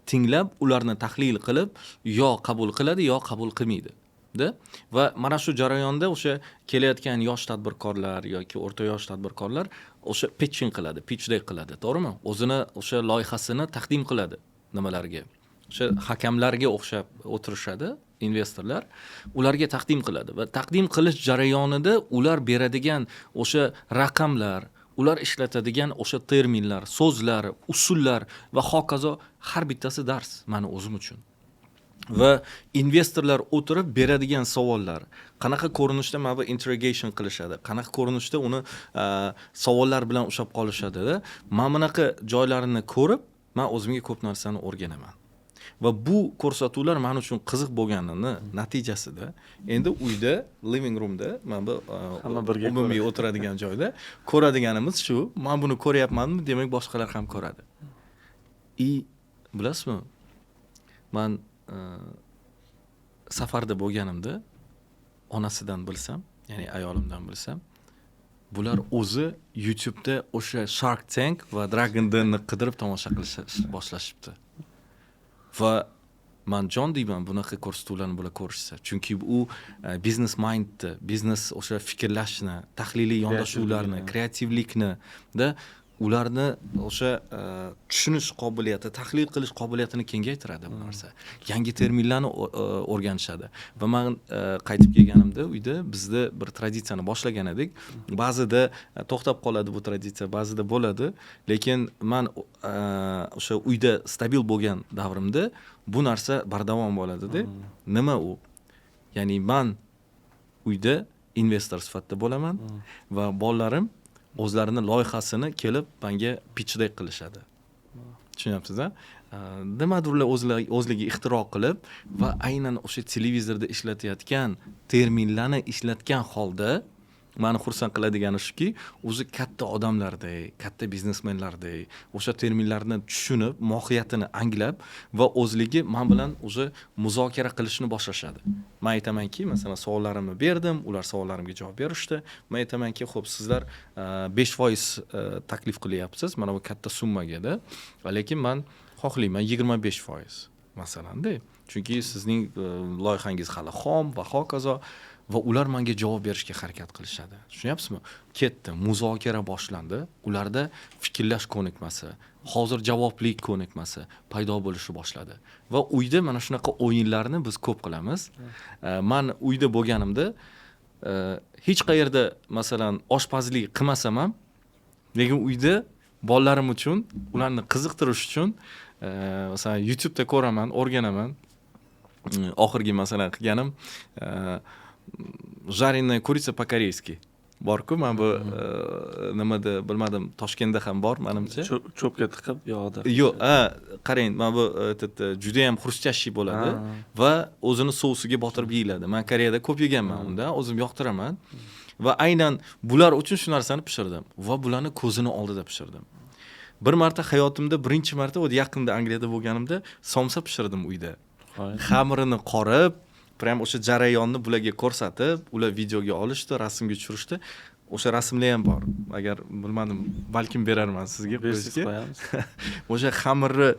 tinglab, ularni tahlil qilib, yo qabul qiladi, yo qabul qilmaydi. Da? Va mana shu jarayonda o'sha kelayotgan yosh tadbirkorlar yoki o'rta yosh tadbirkorlar o'sha pitching qiladi, pitch deck qiladi, to'g'rimi? O'zini o'sha loyihasini taqdim qiladi nimalarga? O'sha hakamlarga o'xshab o'tirishadi investorlar, ularga taqdim qiladi va taqdim qilish jarayonida ular beradigan o'sha raqamlar, ular ishlatadigan o'sha terminlar, so'zlar, usullar va hokazo, har bittasi dars mani o'zim uchun. Va investorlar o'tirib beradigan savollar, qanaqa ko'rinishda mana bu interrogation qilishadi, qanaqa ko'rinishda uni savollar bilan ushlab qolishadi, mana bunaqa joylarini ko'rib, man o'zimga ko'p narsani o'rganaman. Va bu ko'rsatuvlar man uchun qiziq bo'lganini natijasida endi uyda, living roomda, mana bu Hamma birga umumiy o'tiradigan joyda ko'radiganimiz shu. Man buni ko'ryapmanmi, demak, boshqalar ham ko'radi. И bilasizmi, man safarda bo'lganimda onasidan bilsam, ya'ni ayolimdan bilsam, bular o'zi YouTubeda o'sha Shark Tank va Dragon Denni qidirib tomosha qilish boshlashibdi. Va man jon deyman bunaqa ko'rsatuvlarni bular ko'rishsa, chunki u biznes mindni, biznes o'sha fikrlashni, tahliliy yondashuvlarni, kreativlikni da, ularni o'sha tushunish qobiliyati, tahlil qilish qobiliyatini kengaytiradi bu narsa. Yangi terminlarni o'rganishadi. Va man qaytib kelganimda uyda bizda bir traditsiyani boshlagan edik. Ba'zida to'xtab qoladi bu traditsiya, ba'zida bo'ladi, lekin man o'sha uyda stabil bo'lgan davrimda bu narsa bardavom bo'ladida. Nima u? Ya'ni man uyda investor sifatida bo'laman va bolalarim o'zlarini loyihasini kelib manga pitch deck qilishadi, tushunyapsiz a? Nimadirlar o'zligi ixtiro qilib va aynan o'sha televizorda ishlatayotgan terminlarni ishlatgan holda. Mani xursand qiladigani shuki, o'zi katta odamlardek, katta biznesmenlardek o'sha terminlarni tushunib, mohiyatini anglab va o'zligi man bilan уже muzokara qilishni boshlashadi. Man aytamanki, masalan, savollarimni berdim, ular savollarimga javob berishdi. Man aytamanki, ho'p, sizlar 5% taklif qilyapsiz mana bu katta summagada, lekin man xohlayman 25%, masalanda, chunki sizning loyihangiz hali xom va hokazo. Va ular manga javob berishga harakat qilishadi, tushunyapsizmi? Ketdi, muzokara boshlandi. Ularda fikrlash ko'nikmasi, hozir javoblik ko'nikmasi paydo bo'lishni boshladi. Va uyda mana shunaqa o'yinlarni biz ko'p qilamiz. Man uyda bo'lganimda hech qayerda, masalan, oshpazlik qilmasam ham, lekin uyda bolalarim uchun, ularni qiziqtirish uchun, masalan, YouTubeda ko'raman, o'rganaman. Oxirgi, masalan, qilganim жареная курица по-корейски borku. Mana bu nimada, bilmadim, Toshkentda ham bor, manimcha. Cho'pga tiqib, yog'da. Yo'q, ha, qarang, mana bu этот judayam хрустящий bo'ladi va o'zini sousiga botirib yeyiladi. Man Koreyada ko'p yeganman, undan o'zim yoqtiraman va aynan bular uchun shu narsani pishirdim va bularni ko'zini oldida pishirdim. Bir marta, hayotimda birinchi marta, вот yaqinda Angliyada bo'lganimda somsa pishirdim uyda. Xamirini qorib, прям o'sha jarayonni bularga ko'rsatib, ular videoga olishdi, rasmga tushirishdi. O'sha rasmlar ham bor, agar, bilmadim, balkim berarman sizga Bersangiz, qo'yishga. qo'yamiz. O'sha xamirni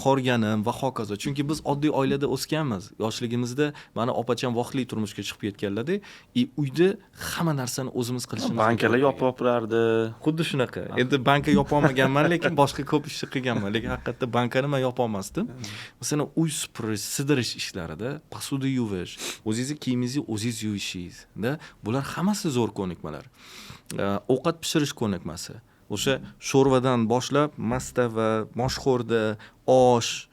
qorganim va hokazo, chunki biz oddiy oilada o'sganmiz. Yoshligimizda mani opacham vaqtli turmushga chiqib ketganlarda и uyda hamma narsani o'zimiz qilishimiz. Bankalar yopib olib. Xuddi shunaqa. Endi banka yopolmaganman, lekin boshqa ko'p ishni qilganman. Lekin haqiqatda bankani man yopolmasdim. Masalan, uy supurish, sidirish ishlarida, посуда yuvish, o'zingizni kiyimingizni o'zingiz yuvishingizda, bular hammasi zo'r ko'nikmalar. Ovqat pishirish ko'nikmasi, o'sha sho'rvadan boshlab mastava, moshxo'rda, osh,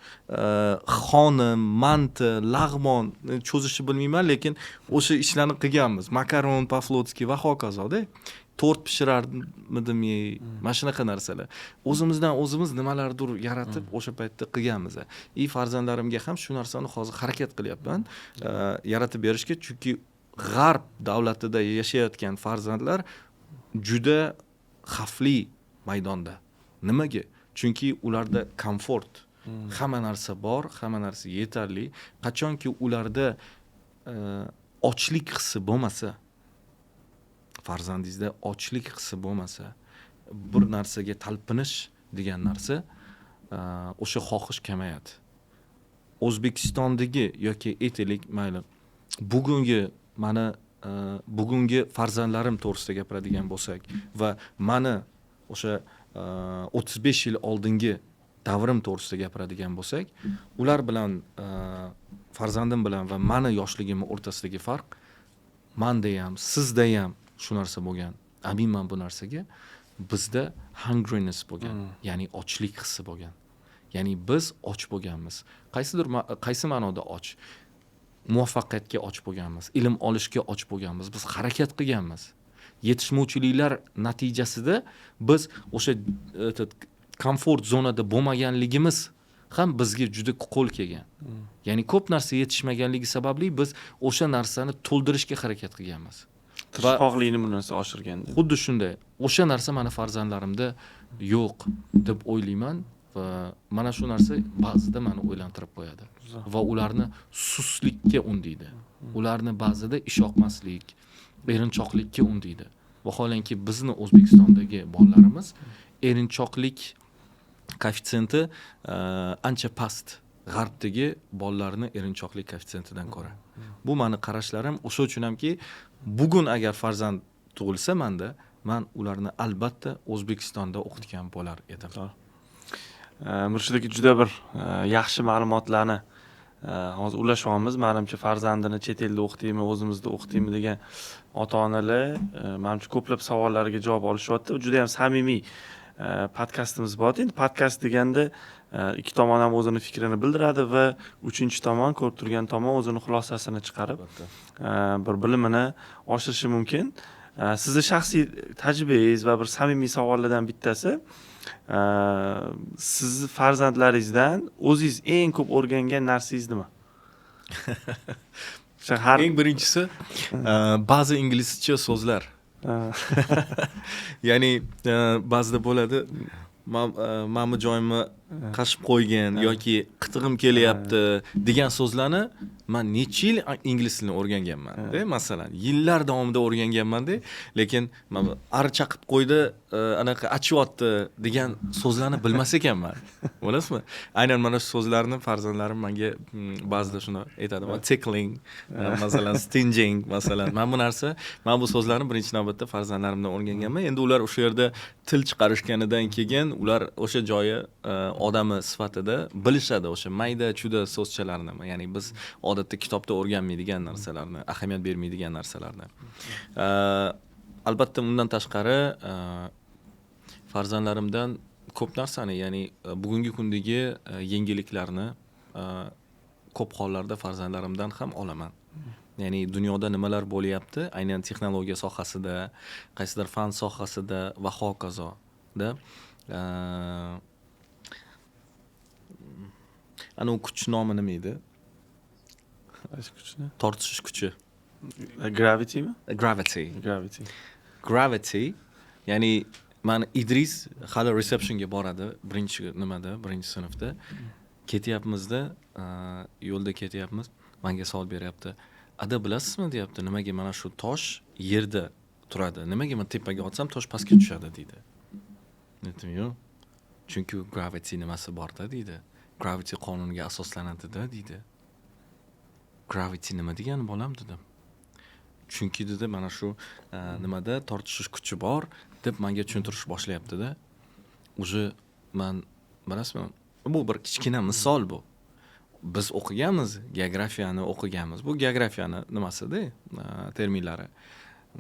xonim, manti, lag'mon, cho'zishni bilmayman, lekin o'sha ishlarni qilganmiz, makaron по-флотски va hokazoda, tort pishirarmidim, mana shunaqa narsalar. O'zimizdan o'zimiz nimalardir yaratib o'sha paytda qilganmiz. И farzandlarimga ham shu narsani hozir harakat qilyapman yaratib berishga, chunki g'arb davlatida yashayotgan farzandlar juda xavfli maydonda. Nimaga? Chunki ularda komfort, hamma narsa bor, hamma narsa yetarli. Qachonki ularda ochlik hissi bo'lmasa, farzandingizda ochlik hissi bo'lmasa, bir narsaga talpinish degan narsa, o'sha xohish kamayadi. O'zbekistondagi yoki, aytaylik, mayli, bugungi mani bugungi farzandlarim to'g'risida gapiradigan bo'lsak va mani o'sha 35 yil oldingi davrim to'g'risida gapiradigan bo'lsak, ular bilan, farzandim bilan va mani yoshligimni o'rtasidagi farq, manda ham, sizda ham shu narsa bo'lgan, aminman bu narsaga, bizda hungriness bo'lgan, ya'ni ochlik hissi bo'lgan, ya'ni biz och bo'lganmiz. Qaysidir qaysi ma'noda och? Muvaffaqiyatga och bo'lganmiz, ilm olishga och bo'lganmiz, biz harakat qilganmiz. Yetishmovchiliklar natijasida biz o'sha этот komfort zonada bo'lmaganligimiz ham bizga juda qo'l kelgan, ya'ni ko'p narsa yetishmaganligi sababli biz o'sha narsani to'ldirishga harakat qilganmiz. Tirishqoqlikni bu narsa oshirganda. Xuddi shunday. O'sha narsa mani farzandlarimda yo'q deb o'ylayman va mana shu narsa ba'zida mani o'ylantirib qo'yadi va ularni sustlikka undaydi, ularni ba'zida ishyoqmaslik, erinchoqlikka undaydi. Vaholanki bizni O'zbekistondagi bolalarimiz erinchoqlik koeffitsiyenti ancha past g'arbdagi bolalarni erinchoqlik koeffitsiyentidan ko'ra. Bu mani qarashlarim. O'sha uchun hamki, bugun agar farzand tug'ilsa manda, man ularni albatta O'zbekistonda o'qitgan bo'lar edim. Murshid aka, juda bir yaxshi ma'lumotlarni hozir ulashyapmiz. Manimcha, farzandini chet elda o'qitaymi, o'zimizda o'qitaymi degan ota onalar manimcha, ko'plab savollarga javob olishyapti. Juda yam samimiy podkastimiz bor. Endi podkast deganda ikki tomon ham o'zini fikrini bildiradi va uchinchi tomon, ko'rib turgan tomon o'zini xulosasini chiqarib, bir bilimini oshirishi mumkin. Sizni shaxsiy tajribangiz va bir samimiy savollardan bittasi: sizni farzandlaringizdan o'zingiz eng ko'p o'rgangan narsangiz nima? O'sha har Eng birinchisi, ba'zi inglizcha so'zlar. Ya'ni ba'zida bo'ladi, man bu joyimni qashib qo'ygan yoki qitig'im kelyapti degan so'zlarni man necha yil ingliz tilini o'rganganman-da, masalan, yillar davomida o'rganganman-da, lekin man ari chaqib qo'ydi, anaqa achyapti degan so'zlarni bilmas ekanman, bilasizmi? Aynan mana shu so'zlarni farzandlarim menga ba'zida shuni aytadi, tickling, masalan, stinging, masalan. Man bu so'zlarni birinchi navbatda farzandlarimdan o'rganganman. Endi ular o'sha yerda til chiqarishganidan keyin ular o'sha joyi odami sifatida bilishadi o'sha mayda chuyda so'zchalarni, ya'ni biz odatda kitobda o'rganmaydigan narsalarni, ahamiyat bermaydigan narsalarni. Albatta, undan tashqari farzandlarimdan ko'p narsani, ya'ni bugungi kundagi yengilliklarni ko'p hollarda farzandlarimdan ham olaman. Ya'ni dunyoda nimalar bo'lyapti, aynan texnologiya sohasida, qaysidir fan sohasida va hokazoda. Anavi kuch nomi nima edi? Qaysi kuchni? Tortishish kuchi. Gravitymi? Gravity. Gravity. Gravity, ya'ni mani Idris hali receptionga boradi, birinchi nimada, birinchi sinfda. Ketyapmizda, yo'lda ketyapmiz, menga savol beryapti. "Ada, bilasizmi, – deyapti, – nimaga mana shu tosh yerda turadi? Nimaga men tepaga otsam, tosh pastga tushadi?" deydi. Aytdim, "Yo'q. Chunki gravity nimasi borda", deydi. "Gravity qonuniga asoslanadi-da", deydi. "Gravity nima degani, bolam?" dedim. "Chunki, – dedi, – mana shu nimada tortishish kuchi bor", deb menga tushuntirish boshlayapti-da. Уже man, bilasizmi, bu bir kichkina misol bu. Biz o'qiganmiz, geografiyani o'qiganmiz. Bu geografiyani nimasida, terminlari.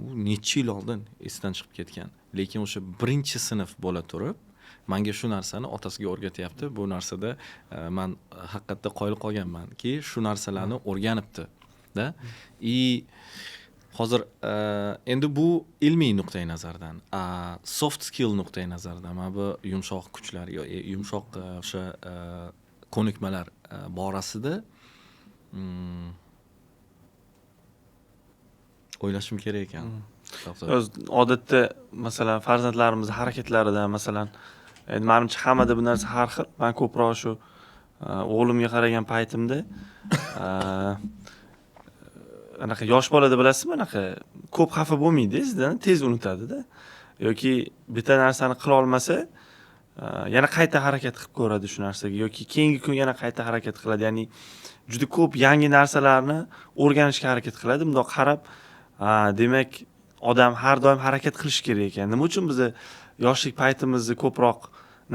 U necha yil oldin esdan chiqib ketgan. Lekin o'sha birinchi sinf bo'la turib, manga shu narsani otasiga o'rgatyapti. Bu narsada man haqiqatda qoyil qolganmanki, shu narsalarni o'rganibdi da. И hozir endi bu ilmiy nuqtai nazardan, soft skill nuqtai nazaridan, mana bu yumshoq kuchlar yo yumshoq o'sha ko'nikmalar borasida o'ylashim kerak ekan. O'zi odatda, masalan, farzandlarimizni harakatlaridan, masalan, endi manimcha hammada bu narsa har xil. Man ko'proq shu o'g'limga qaragan paytimda anaqa yosh bolada, bilasizmi, anaqa ko'p xafa bo'lmaydi sizdan, tez unutadida yoki bitta narsani qila olmasa, yana qayta harakat qilib ko'radi shu narsaga yoki keyingi kun yana qayta harakat qiladi. Ya'ni juda ko'p yangi narsalarni o'rganishga harakat qiladi. Bundoq qarab, ha, demak, odam har doim harakat qilishi kerak ekan. Nima uchun biza yoshlik paytimizda ko'proq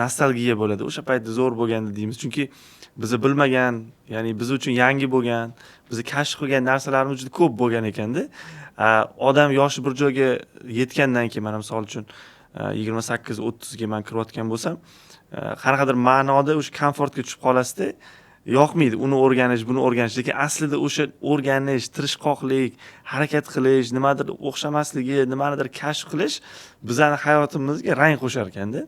nostalgiya bo'ladi, o'sha paytda zo'r bo'lgandi deymiz? Chunki biza bilmagan, ya'ni biz uchun yangi bo'lgan, bizni kashf qilgan narsalarimiz juda ko'p bo'lgan ekanda. Odam yoshi bir joyga yetgandan keyin, mana misol uchun, 28-30ga man kirayotgan bo'lsam, qanaqadir ma'noda o'sha komfortga tushib qolasizda, yoqmaydi uni o'rganish, buni o'rganish. Lekin aslida o'sha o'rganish, tirishqoqlik, harakat qilish, nimadir o'xshamasligi, nimanidir kashf qilish bizani hayotimizga rang qo'shar ekanda.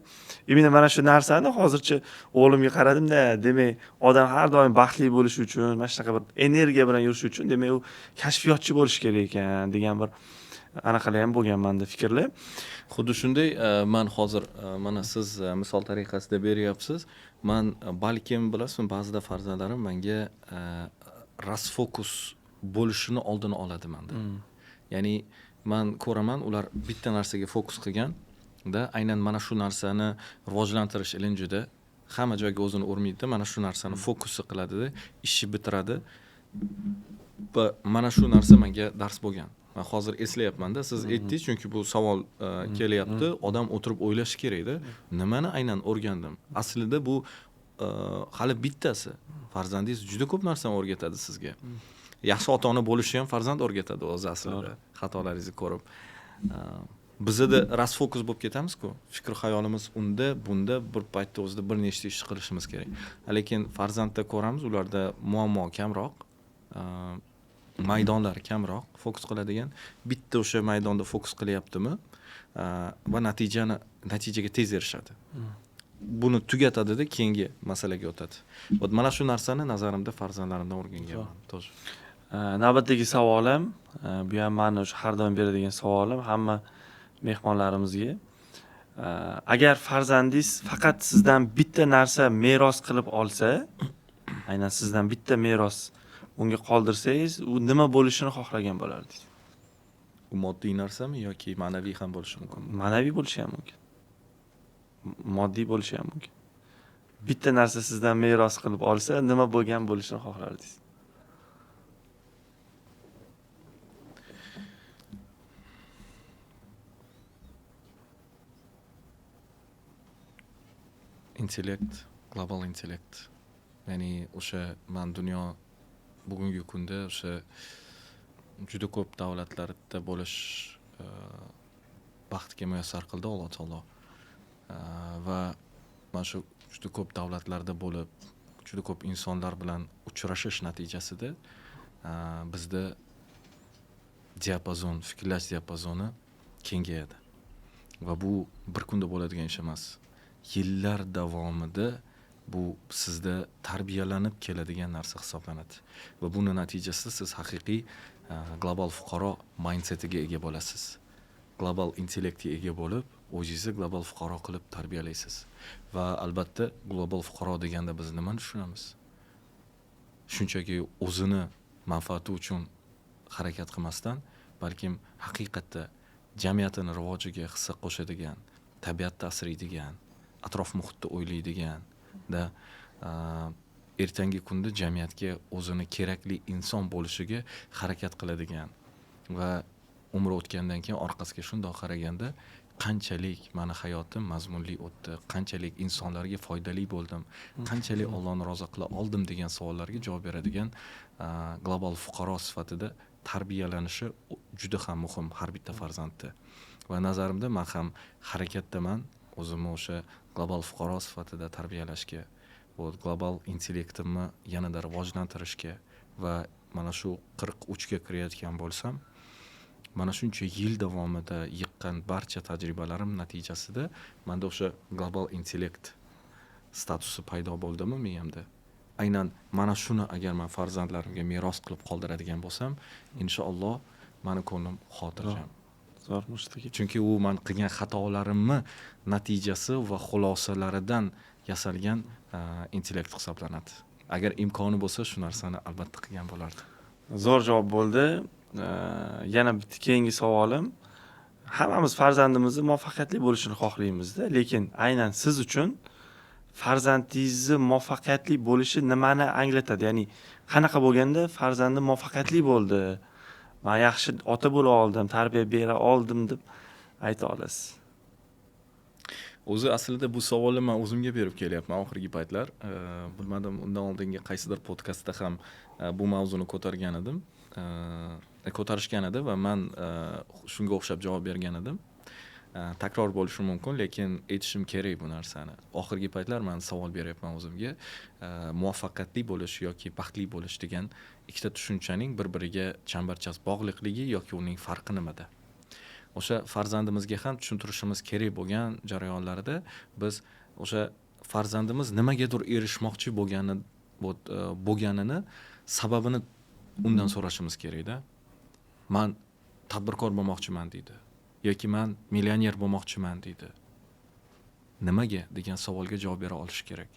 Именно mana shu narsani hozircha o'g'limga qaradimda, demak, odam har doim baxtli bo'lishi uchun, mana shunaqa bir energiya bilan yurishi uchun, demak, u kashfiyotchi bo'lishi kerak ekan degan bir anaqalar ham bo'lgan manda fikrlar. Xuddi shunday, man hozir mana siz misol tariqasida beryapsiz. Man balkim, bilasizmi, ba'zida farzandlarim menga расфокус bo'lishini oldini oladi manda. Ya'ni man ko'raman, ular bitta narsaga fokus qilgan da, aynan mana shu narsani rivojlantirish ilinjida hamma joyga o'zini urmaydida, mana shu narsani fokusi qiladida, ishni bitiradi va mana shu narsa menga dars bo'lgan. Man hozir eslayapmanda, siz aytdingiz, chunki bu savol kelyapti, odam o'tirib o'ylashi kerakda, nimani aynan o'rgandim. Aslida bu hali bittasi. Farzandingiz juda ko'p narsani o'rgatadi sizga. Yaxshi ota ona bo'lishni ham farzand o'rgatadi o'zi aslida, xatolaringizni ko'rib. Bizada расфокус bo'lib ketamizku, fikr xayolimiz unda, bunda, bir paytda o'zida bir nechta ish qilishimiz kerak. Lekin farzandda ko'ramiz, ularda muammo kamroq, maydonlar kamroq fokus qiladigan, bitta o'sha maydonda fokus qilyaptimi va natijaga tez erishadi. Buni tugatadida, keyingi masalaga o'tadi. Вот mana shu narsani nazarimda farzandlarimdan o'rganganman тоже. Navbatdagi savolim, bu ham mani o'sha har doim beradigan savolim hamma mehmonlarimizga. Agar farzandingiz faqat sizdan bitta narsa meros qilib olsa, aynan sizdan bitta meros unga qoldirsangiz, u nima bo'lishini xohlagan bo'lardingiz? U moddiy narsami yoki ma'naviy ham bo'lishi mumkinmi? Ma'naviy bo'lishi ham mumkin. Moddiy bo'lishi ham mumkin. Bitta narsa sizdan meros qilib olsa, nima bo'lgan bo'lishini xohlardingiz? Intellekt, global intellekt. Ya'ni o'sha man dunyo bugungi kunda o'sha juda ko'p davlatlarda bo'lish baxtga muyassar qildi Alloh taolo. Va mana shu juda ko'p davlatlarda bo'lib, juda ko'p insonlar bilan uchrashish natijasida bizda diapazon, fikrlash diapazoni kengayadi. Va bu bir kunda bo'ladigan ish emas. Yillar davomida bu sizda tarbiyalanib keladigan narsa hisoblanadi. Va buni natijasida siz haqiqiy global fuqaro mindsetiga ega bo'lasiz. Global intellektga ega bo'lib, o'zingizni global fuqaro qilib tarbiyalaysiz. Va albatta global fuqaro deganda biz nimani tushunamiz? Shunchaki o'zini manfaati uchun harakat qilmasdan, balkim haqiqatda jamiyatini rivojiga hissa qo'shadigan, tabiatni asraydigan, atrof muhitni o'ylaydigan da ertangi kunda jamiyatga o'zini kerakli inson bo'lishiga harakat qiladigan va umri o'tgandan keyin orqasiga shundoq qaraganda qanchalik mani hayotim mazmunli o'tdi, qanchalik insonlarga foydali bo'ldim, qanchalik Allohni rozi qila oldim degan savollarga javob beradigan global fuqaro sifatida tarbiyalanishi juda ham muhim har bitta farzandda. Va nazarimda men ham harakatdaman o'zimni o'sha global fuqaro sifatida tarbiyalashga, bu global intellektimni yanada rivojlantirishga va mana shu 43 ga kirayotgan bo'lsam, mana shuncha yil davomida yiqqan barcha tajribalarim natijasida menda o'sha global intellekt statusi paydo bo'ldimi miyamda. Aynan mana shuni agar men farzandlarimga meros qilib qoldiradigan bo'lsam, inshaalloh meni ko'nglim xotirjam. Zo'r mushtaki. Chunki u men qilgan xatolarimni natijasi va xulosalaridan yasalgan intellekt hisoblanadi. Agar imkoni bo'lsa, shu narsani albatta qilgan bo'lardim. Zo'r javob bo'ldi. Yana bitta keyingi savolim. Hammamiz farzandimizni muvaffaqiyatli bo'lishini xohlaymizda, lekin aynan siz uchun farzandingizni muvaffaqiyatli bo'lishi nimani anglatadi? Ya'ni qanaqa bo'lganda farzandim muvaffaqiyatli bo'ldi, men yaxshi ota bo'la oldim, tarbiya bera oldim deb ayta olasiz? O'zi aslida bu savolni men o'zimga berib kelyapman oxirgi paytlar. Bilmadim, undan oldingi qaysidir podkastda ham bu mavzuni ko'targan edim. Ko'tarishgan edi va men shunga o'xshab javob bergan edim. Takror bo'lishi mumkin, lekin aytishim kerak bu narsani. Oxirgi paytlar men savol beryapman o'zimga. Muvaffaqiyatli bo'lish yoki baxtli bo'lish degan ikkita tushunchaning bir-biriga chambarchas bog'liqligi yoki uning farqi nimada? O'sha farzandimizga ham tushuntirishimiz kerak bo'lgan jarayonlarda biz o'sha farzandimiz nimagadir erishmoqchi bo'lganini sababini undan so'rashimiz kerakda. Man tadbirkor bo'lmoqchiman deydi yoki man millioner bo'lmoqchiman deydi. Nimaga degan savolga javob bera olish kerak.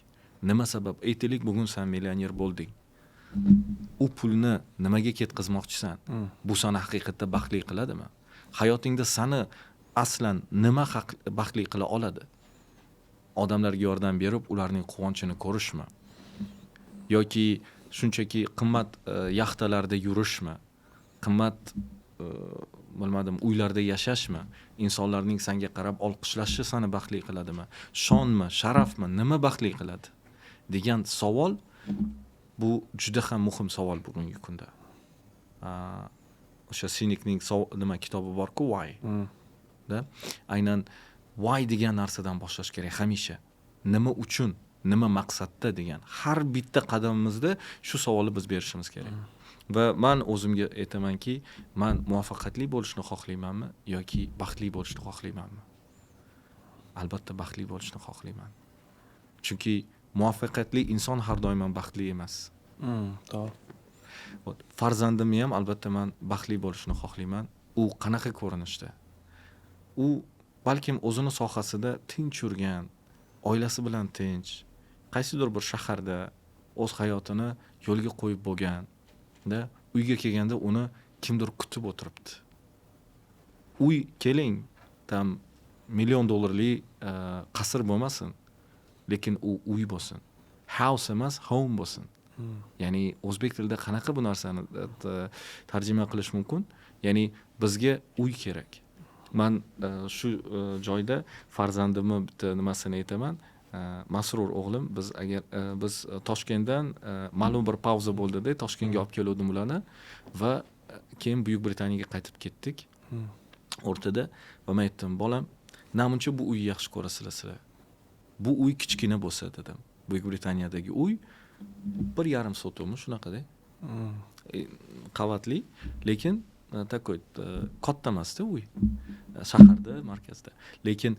Nima sabab? Aytaylik, bugun sen millioner bo'lding. U pulni nimaga ketkazmoqchisan? Bu seni haqiqatda baxtli qiladimi? Hayotingda seni aslan nima baxtli qila oladi? Odamlarga yordam berib, ularning quvonchini ko'rishmi? Yoki shunchaki qimmat yaxtalarda yurishmi? Qimmat bilmadim, uylarda yashashmi? Insonlarning senga qarab olqishlashi seni baxtli qiladimi? Shonmi, sharafmi, nima baxtli qiladi? Degan savol bu juda ham muhim savol bugungi kunda. O'sha Sinikning nima kitobi bor-ku, Why. Da? Aynan why degan narsadan boshlash kerak hamisha. Nima uchun, nima maqsadda degan har bitta qadamimizda shu savolni biz berishimiz kerak. Va men o'zimga aytamanki, men muvaffaqiyatli bo'lishni xohlaymanmi yoki baxtli bo'lishni xohlaymanmi? Albatta baxtli bo'lishni xohlayman. Chunki muvaffaqiyatli inson har doim ham baxtli emas. To'g'ri. Вот, farzandimni ham albatta man baxtli bo'lishini xohlayman. U qanaqa ko'rinishda? U balkim o'zini sohasida tinch yurgan, oilasi bilan tinch, qaysidir bir shaharda o'z hayotini yo'lga qo'yib bo'lgan da, uyga kelganda uni kimdir kutib o'tiribdi. Uy, keling, там million dollarli qasr bo'lmasin, lekin u uy bo'lsin, house emas, home bo'lsin. Ya'ni o'zbek tilida qanaqa bu narsani tarjima qilish mumkin? Ya'ni bizga uy kerak. Man shu joyda farzandimni bitta nimasini aytaman. Masrur o'g'lim, biz agar biz Toshkentdan ma'lum bir pauza bo'ldida, Toshkentga olib keluvdim ularni va keyin Buyuk Britaniyaga qaytib ketdik o'rtada. Va man aytdim: "Bolam, namuncha bu uyni yaxshi ko'rasizlar sizlar, bu uy kichkina bo'lsa", dedim. Buyuk Britaniyadagi uy 1,5 sotixmi, shunaqada qavatli, lekin такой katta emasda uy, shaharda, markazda. Lekin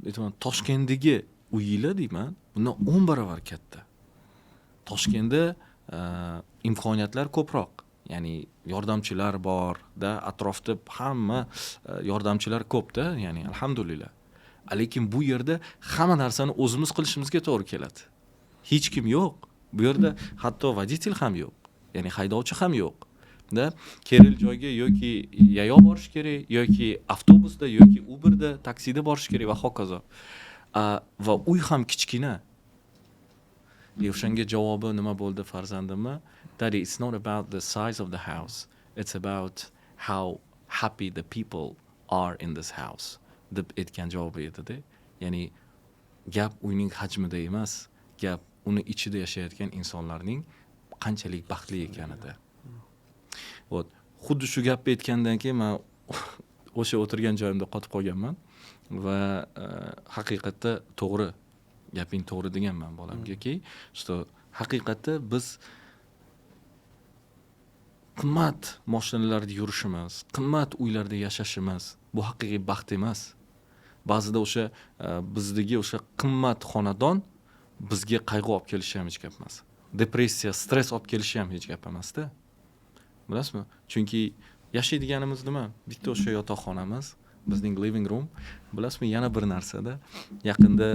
aytaman, "Toshkentdagi uyinglar, deyman, bundan 10 barobar katta. Toshkentda imkoniyatlar ko'proq, ya'ni yordamchilar borda, atrofda hamma yordamchilar ko'pda, ya'ni alhamdulillah. Lekin bu yerda hamma narsani o'zimiz qilishimizga to'g'ri keladi. Hech kim yo'q bu yerda, hatto водитель ham yo'q, ya'ni haydovchi ham yo'q da. Kerakli joyga yoki yayov borish kerak, yoki avtobusda, yoki Uberda, taksida borish kerak va hokazo. Va uy ham kichkina". И o'shanga javobi nima bo'ldi farzandimni? "Daddy, it's not about the size of the house, it's about how happy the people are in this house", deb aytgan javobi edida. Ya'ni gap uyning hajmida emas, gap uni ichida yashayotgan insonlarning qanchalik baxtli ekanida. Вот, xuddi shu gapni aytgandan keyin man o'sha o'tirgan joyimda qotib qolganman va haqiqatda to'g'ri, gaping to'g'ri deganman bolamgaki, что haqiqatda biz qimmat moshinalarda yurishimiz, qimmat uylarda yashashimiz bu haqiqiy baxt emas. Ba'zida o'sha bizdagi o'sha qimmat xonadon bizga qayg'u olib kelishi ham hech gap emas, depressiya, stress olib kelishi ham hech gap emasda, bilasizmi? Chunki yashaydiganimiz nima? Bitta o'sha yotoqxonamiz, bizning living room, bilasizmi? Yana bir narsada, yaqinda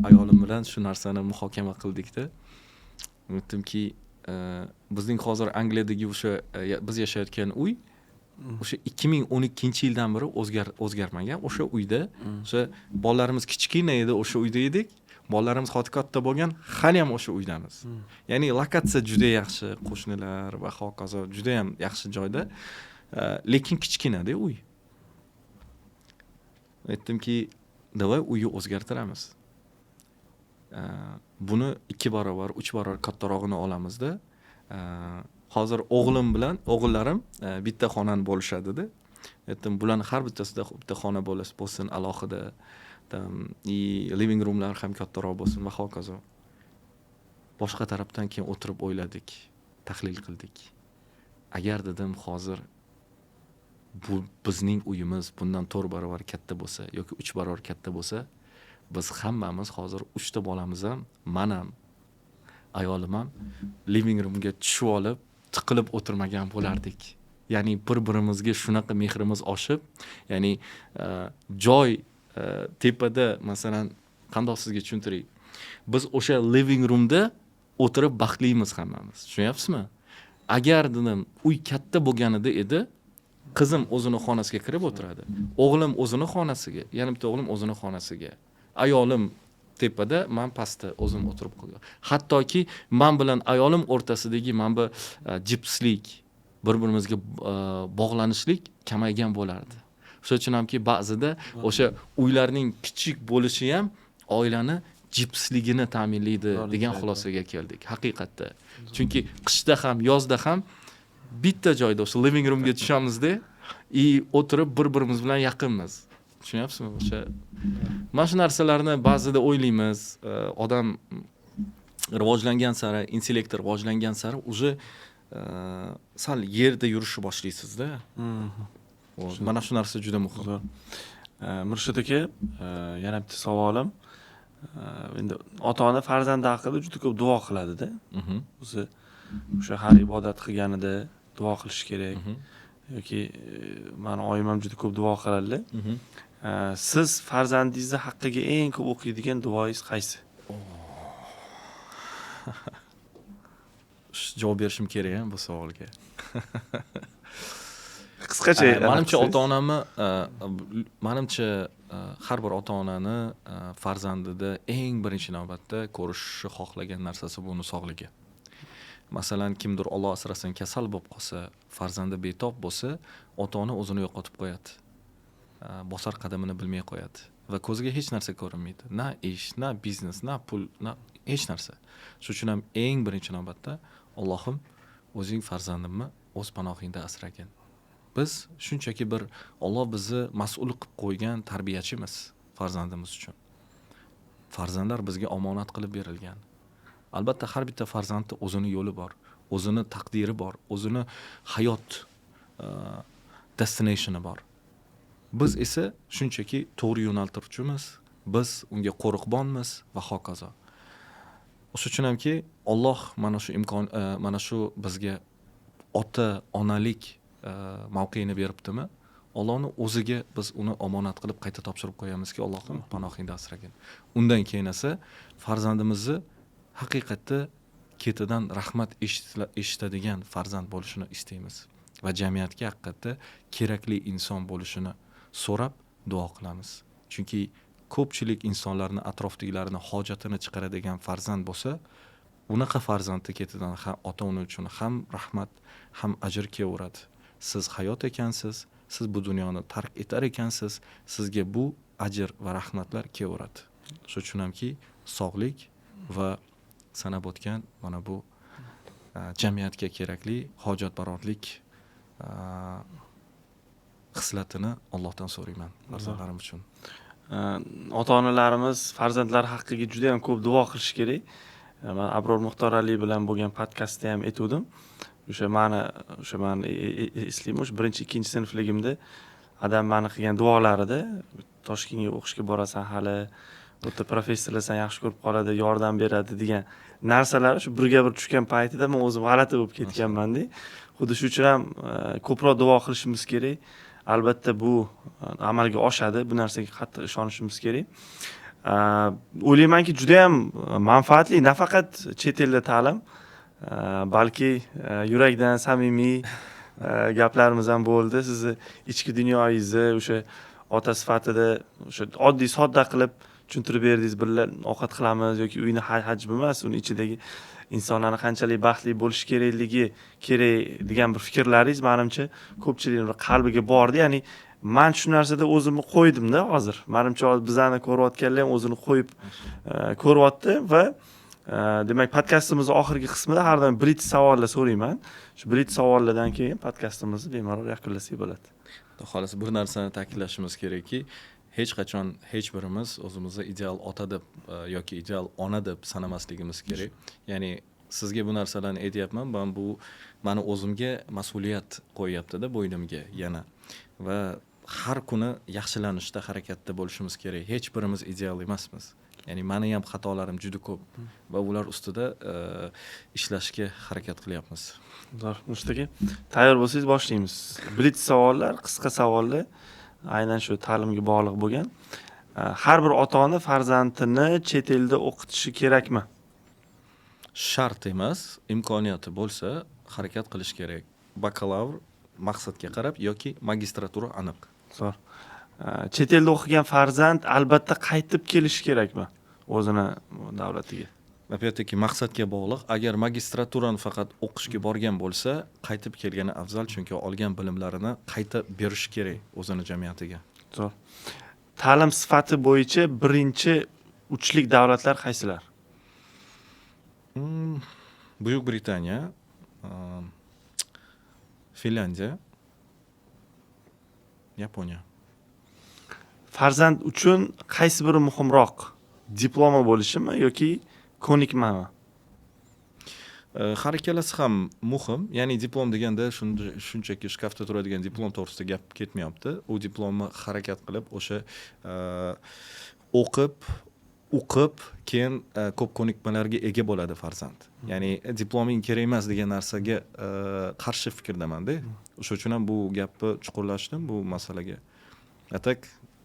ayolim bilan shu narsani muhokama qildikda. Aytdimki, bizning hozir Angliyadagi o'sha biz yashayotgan uy o'sha 2012-yildan beri o'zgarmagan. O'sha uyda, o'sha bolalarimiz kichkina edi, o'sha uyda edik. Bolalarimiz hozir katta bo'lgan, haliyam o'sha uydamiz. Ya'ni lokatsiya juda yaxshi, qo'shnilar va hokazo, judayam yaxshi joyda, lekin kichkinada uy. Aytdimki, давай uyni o'zgartiramiz, buni ikki barobar, uch barobar kattarog'ini olamizda. Hozir o'g'lim bilan o'g'illarim bitta xonani bo'lishadida. Aytdim, bularni har bittasida bitta xona bo'lsin alohida, там и living roomlar ham kattaroq bo'lsin va hokazo. Boshqa tarafdan keyin o'tirib o'yladik, tahlil qildik. Agar, dedim, hozir bu bizning uyimiz bundan 4 barobar katta bo'lsa yoki 3 barobar katta bo'lsa, biz hammamiz hozir, uchta bolamiz ham, man ham, ayolim ham living roomga tushib olib, tiqilib o'tirmagan bo'lardik. Ya'ni bir birimizga shunaqa mehrimiz oshib, ya'ni joy tepada, masalan, qandoq sizga tushuntiray, biz o'sha living roomda o'tirib baxtlimiz hammamiz, tushunyapsizmi? Agar, dedim, uy katta bo'lganida edi, qizim o'zini xonasiga kirib o'tiradi, o'g'lim o'zini xonasiga, yana bitta o'g'lim o'zini xonasiga, ayolim tepada, man pastda o'zim o'tirib qolgan. Hattoki man bilan ayolim o'rtasidagi mana bu jipslik, bir birimizga bog'lanishlik kamaygan bo'lardi. Shuning uchun hamki ba'zida o'sha uylarning kichik bo'lishi ham oilani jipsligini ta'minlaydi degan xulosaga keldik haqiqatda. Chunki qishda ham, yozda ham bitta joyda, o'sha living roomga tushamizda и o'tirib bir birimiz bilan yaqinmiz, tushunyapsizmi? O'sha mana shu narsalarni ba'zida o'ylaymiz. Odam rivojlangan sari, intellekti rivojlangan sari уже sal yerda yurishni boshlaysizda. Mana shu narsa juda muhim. Zo'r. Murshid aka, yana bitta savolim. Endi ota ona farzandi haqida juda ko'p duo qiladida. O'zi O'sha har ibodat qilganida duo qilish kerak. Yoki mani oyim ham juda ko'p duo qiladilar. Siz farzandingizni haqqiga eng ko'p o'qiydigan duoyingiz qaysi? Javob berishim kerak bu savolga. Qisqacha. Manimcha ota-onamni, manimcha har bir ota-onani farzandida eng birinchi navbatda ko'rishni xohlagan narsasi bu uni sog'ligi. Masalan, kimdir Alloh asrasin kasal bo'lib qolsa, farzandi betob bo'lsa, ota-ona o'zini yo'qotib qo'yadi. Bosar qadamini bilmay qo'yadi va ko'ziga hech narsa ko'rinmaydi. Na ish, na biznes, na pul, na hech narsa. Shuning uchun ham eng birinchi navbatda Allohim o'zing farzandimni o'z panohingda asragin. Biz shunchaki bir Alloh bizni mas'ul qilib qo'ygan tarbiyachimiz farzandimiz uchun. Farzandlar bizga omonat qilib berilgan. Albatta har bitta farzandning o'zini yo'li bor, o'zini taqdiri bor, o'zini hayot destinationi bor. Biz esa shunchaki to'g'ri yo'naltiruvchimiz, biz unga qo'riqbonmiz va hokazo. O'sha uchun hamki Alloh mana shu imkon, mana shu bizga ota onalik mavqeini beribdimi? Allohning o'ziga biz uni omonat qilib qayta topshirib qo'yamizki, Allohim panohingda asragin. Undan keyin esa farzandimizni haqiqatda ketidan rahmat eshitadigan farzand bo'lishini istaymiz va jamiyatga haqiqatda kerakli inson bo'lishini so'rab duo qilamiz. Chunki ko'pchilik insonlarni atrofdagilarni hojatini chiqaradigan farzand bo'lsa, unaqa farzandni ketidan ham ota-ona uchun ham rahmat, ham ajr kelaveradi. Siz hayot ekansiz, siz bu dunyoni tark etar ekansiz, sizga bu ajr va rahmatlar kelaveradi. Shuning uchun hamki sog'lik va sanab o'tgan mana bu jamiyatga kerakli hojatbarorlik xislatini Allohdan so'rayman farzandlarim uchun. Ota-onalarimiz farzandlar haqqiga juda ham ko'p duo qilish kerak. Men Abror Muxtorali bilan bo'lgan podkastda ham aytuvdim. O'sha mani eslayman, o'sha birinchi, ikkinchi sinfligimda adam mani qilgan duolarida Toshkentga o'qishga borasan hali, u yerda professorlar seni yaxshi ko'rib qoladi, yordam beradi degan narsalar shu birga bir tushgan paytida men o'zim g'alati bo'lib ketganman-da. Xuddi shu uchun ham ko'proq duo qilishimiz kerak. Albatta bu amalga oshadi, bu narsaga qattiq ishonishimiz kerak. O'ylaymanki juda ham manfaatli, nafaqat chet elda ta'lim, balki yurakdan samimiy gaplarimiz ham bo'ldi. Sizni ichki dunyoyingizni o'sha ota sifatida o'sha oddiy sodda qilib tushuntirib berdingiz. Birga ovqat qilamiz yoki uyni hajmi emas, uni ichidagi insonlarni qanchalik baxtli bo'lishi kerakligi kerak degan bir fikrlaringiz menimcha ko'pchilikning bir qalbiga bordi. Ya'ni men shu narsada o'zimni qo'ydimda hozir. Menimcha hozir bizani ko'rayotganlar ham o'zini qo'yib ko'ryapti va demak podkastimizning oxirgi qismida har doim blitz savollar so'rayman. Shu blitz savollardan keyin podkastimizni bemalol yakunlasak bo'ladi. Xudo xohlasa bir narsani ta'kidlashimiz kerakki, hech qachon hech birimiz o'zimizni ideal ota deb yoki ideal ona deb sanamasligimiz kerak. Ya'ni sizga bu narsalarni aytyapman, men bu meni o'zimga mas'uliyat qo'yyapti-da bo'ynimga yana. Va har kuni yaxshilanishda harakatda bo'lishimiz kerak. Hech birimiz ideal emasmiz. Ya'ni meni ham xatolarim juda ko'p va ular ustida ishlashga harakat qilyapmiz. Zo'r, Murshid aka, tayyor bo'lsangiz boshlaymiz. Blitz savollar, qisqa savollar, aynan shu ta'limga bog'liq bo'lgan. Har bir ota-ona farzandini chet elda o'qitishi kerakmi? Shart emas, imkoniyati bo'lsa harakat qilish kerak. Bakalavr maqsadga qarab yoki magistratura aniq. Zo'r. Chet elda o'qigan farzand albatta qaytib kelishi kerakmi o'zini davlatiga? Опять-таки maqsadga bog'liq. Agar magistraturani faqat o'qishga borgan bo'lsa, qaytib kelgani afzal, chunki olgan bilimlarini qayta berishi kerak o'zini jamiyatiga. Zo'r. Ta'lim sifati bo'yicha birinchi uchlik davlatlar qaysilar? Buyuk Britaniya, Finlyandiya, Yaponiya. Farzand uchun qaysi biri muhimroq? Diploma bo'lishimi yoki ko'nikmami? Har ikkalasi ham muhim. Ya'ni diplom deganda shunchaki shkafda turadigan diplom to'g'risida gap ketmayapti. U diplomni harakat qilib o'sha o'qib O'qib, keyin ko'p ko'nikmalarga ega bo'ladi farzand. Ya'ni diploming kerak emas degan narsaga qarshi fikrdaman-da. O'sha uchun ham bu gapni chuqurlashdim bu masalaga. А так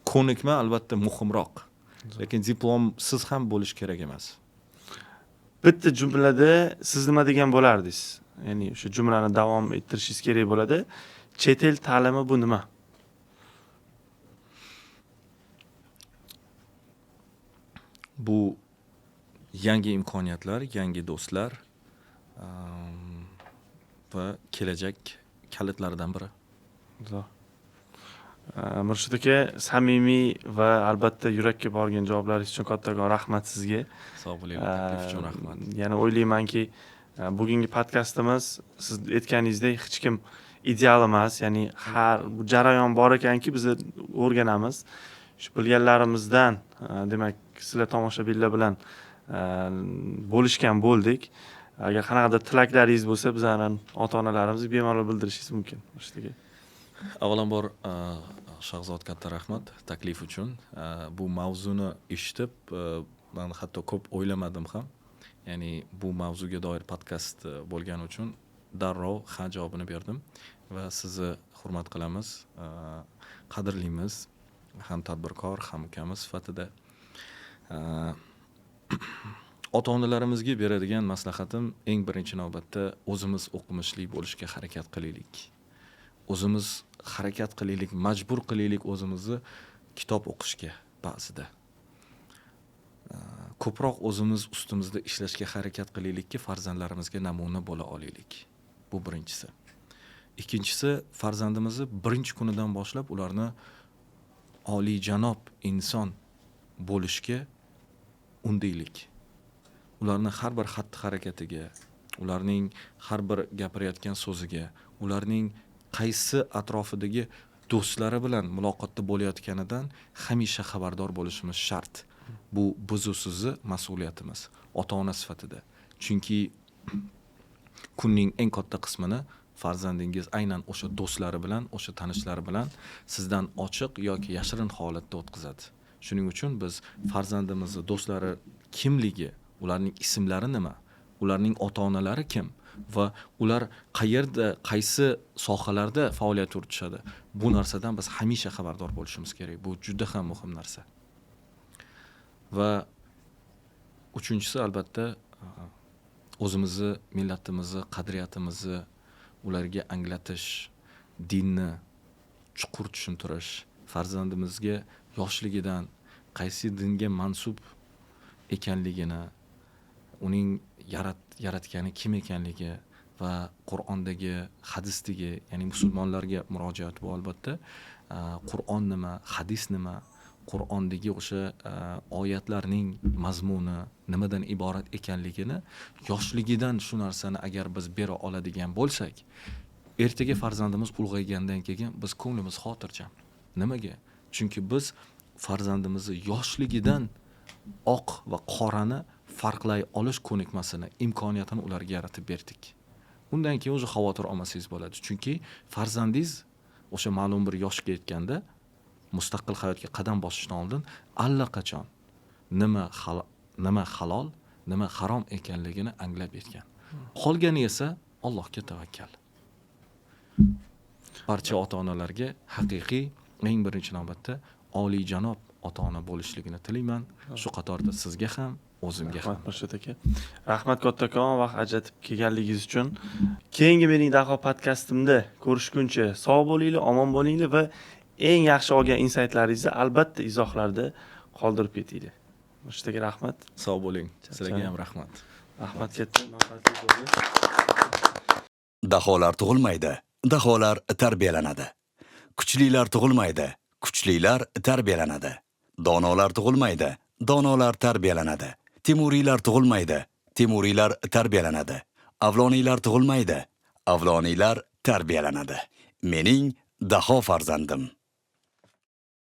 ko'nikma albatta muhimroq. Lekin diplomsiz ham bo'lish kerak emas. Bitta jumlada siz nima degan bo'lardingiz? Ya'ni o'sha jumlani davom ettirishingiz kerak bo'ladi. Chet el ta'limi bu nima? Bu yangi imkoniyatlar, yangi do'stlar va kelajak kalitlaridan biri. Zo'r. Murshid aka, samimiy va albatta yurakka borgan javoblaringiz uchun kattakon rahmat sizga. Sog' bo'ling, taklif uchun rahmat. Yana o'ylaymanki, bugungi podkastimiz siz aytganingizdek hech kim ideal emas, ya'ni har bu jarayon bor ekanki biz o'rganamiz. Shu bilganlarimizdan, demak, sizlar tomoshabinlar bilan bo'lishgan bo'ldik. Agar qanaqadir tilaklaringiz bo'lsa, bizlarning ota-onalarimizga bemalol bildirishingiz mumkin. Murshid aka. Avvalambor Shahzod, katta rahmat taklif uchun. Bu mavzuni eshitib, men hatto ko'p o'ylamadim ham. Ya'ni bu mavzuga doir podkast bo'lgani uchun darrov ha javobini berdim va sizni hurmat qilamiz, qadrlaymiz, ham tadbirkor, ham ukamiz sifatida. Ota-onalarimizga beradigan maslahatim eng birinchi navbatda o'zimiz o'qimishli bo'lishga harakat qilaylik. O'zimiz harakat qilaylik, majbur qilaylik o'zimizni kitob o'qishga ba'zida. Ko'proq o'zimiz ustimizda ishlashga harakat qilaylikki, farzandlarimizga namuna bo'la olaylik. Bu birinchisi. Ikkinchisi, farzandimizni birinchi kunidan boshlab ularni oliyjanob inson bo'lishga undaylik. Ularni har bir xatti-harakatiga, ularning har bir gapirayotgan so'ziga, ularning qaysi atrofidagi do'stlari bilan muloqotda bo'layotganidan hamisha xabardor bo'lishimiz shart. Bu bizu sizni mas'uliyatimiz ota-ona sifatida. Chunki kunning eng katta qismini farzandingiz aynan o'sha do'stlari bilan, o'sha tanishlari bilan sizdan ochiq yoki yashirin holatda o'tkazadi. Shuning uchun biz farzandimizni do'stlari kimligi, ularning ismlari nima, ularning ota-onalari kim va ular qayerda, qaysi sohalarda faoliyat yuritishadi, bu narsadan biz hamisha xabardor bo'lishimiz kerak. Bu juda ham muhim narsa. Va uchinchisi, albatta, o'zimizni, millatimizni, qadriyatimizni ularga anglatish, dinni chuqur tushuntirish, farzandimizga yoshligidan qaysi dinga mansub ekanligini, uning yaratgani kim ekanligi va Qur'ondagi, hadisdagi, ya'ni musulmonlarga murojaat bu albatta, Qur'on nima, hadis nima, Qur'ondagi o'sha oyatlarning mazmuni nimadan iborat ekanligini yoshligidan shu narsani agar biz bera oladigan bo'lsak, ertaga farzandimiz ulg'aygandan keyin biz ko'nglimiz xotirjam. Nimaga? Chunki biz farzandimizni yoshligidan oq va qorani farqlay olish ko'nikmasini, imkoniyatini ularga yaratib berdik. Undan keyin o'zi xavotir olmasangiz bo'ladi. Chunki farzandingiz o'sha ma'lum bir yoshga yetganda mustaqil hayotga qadam bosishdan oldin allaqachon nima halol, nima harom ekanligini anglab yetgan. Qolgani esa Allohga tavakkal. Barcha ota-onalarga haqiqiy eng birinchi navbatda oliyjanob ota-ona bo'lishligini tilayman. Shu qatorda sizga ham, o'zimga ham. Murshid aka, rahmat kattakon vaqt ajratib kelganligingiz uchun. Keyingi mening Daho podkastimda ko'rishguncha sog' bo'linglar, omon bo'linglar va eng yaxshi olgan insaytlaringizni albatta izohlarda qoldirib ketinglar. Murshid aka, rahmat. Sog' bo'ling. Sizlarga ham rahmat. Rahmat katta, manfaatli bo'ldi. Daholar tug'ilmaydi, daholar tarbiyalanadi. Kuchlilar tug'ilmaydi, kuchlilar tarbiyalanadi. Donolar tug'ilmaydi, donolar tarbiyalanadi. Temuriylar tug'ilmaydi, temuriylar tarbiyalanadi. Avloniylar tug'ilmaydi, avloniylar tarbiyalanadi. Mening daho farzandim.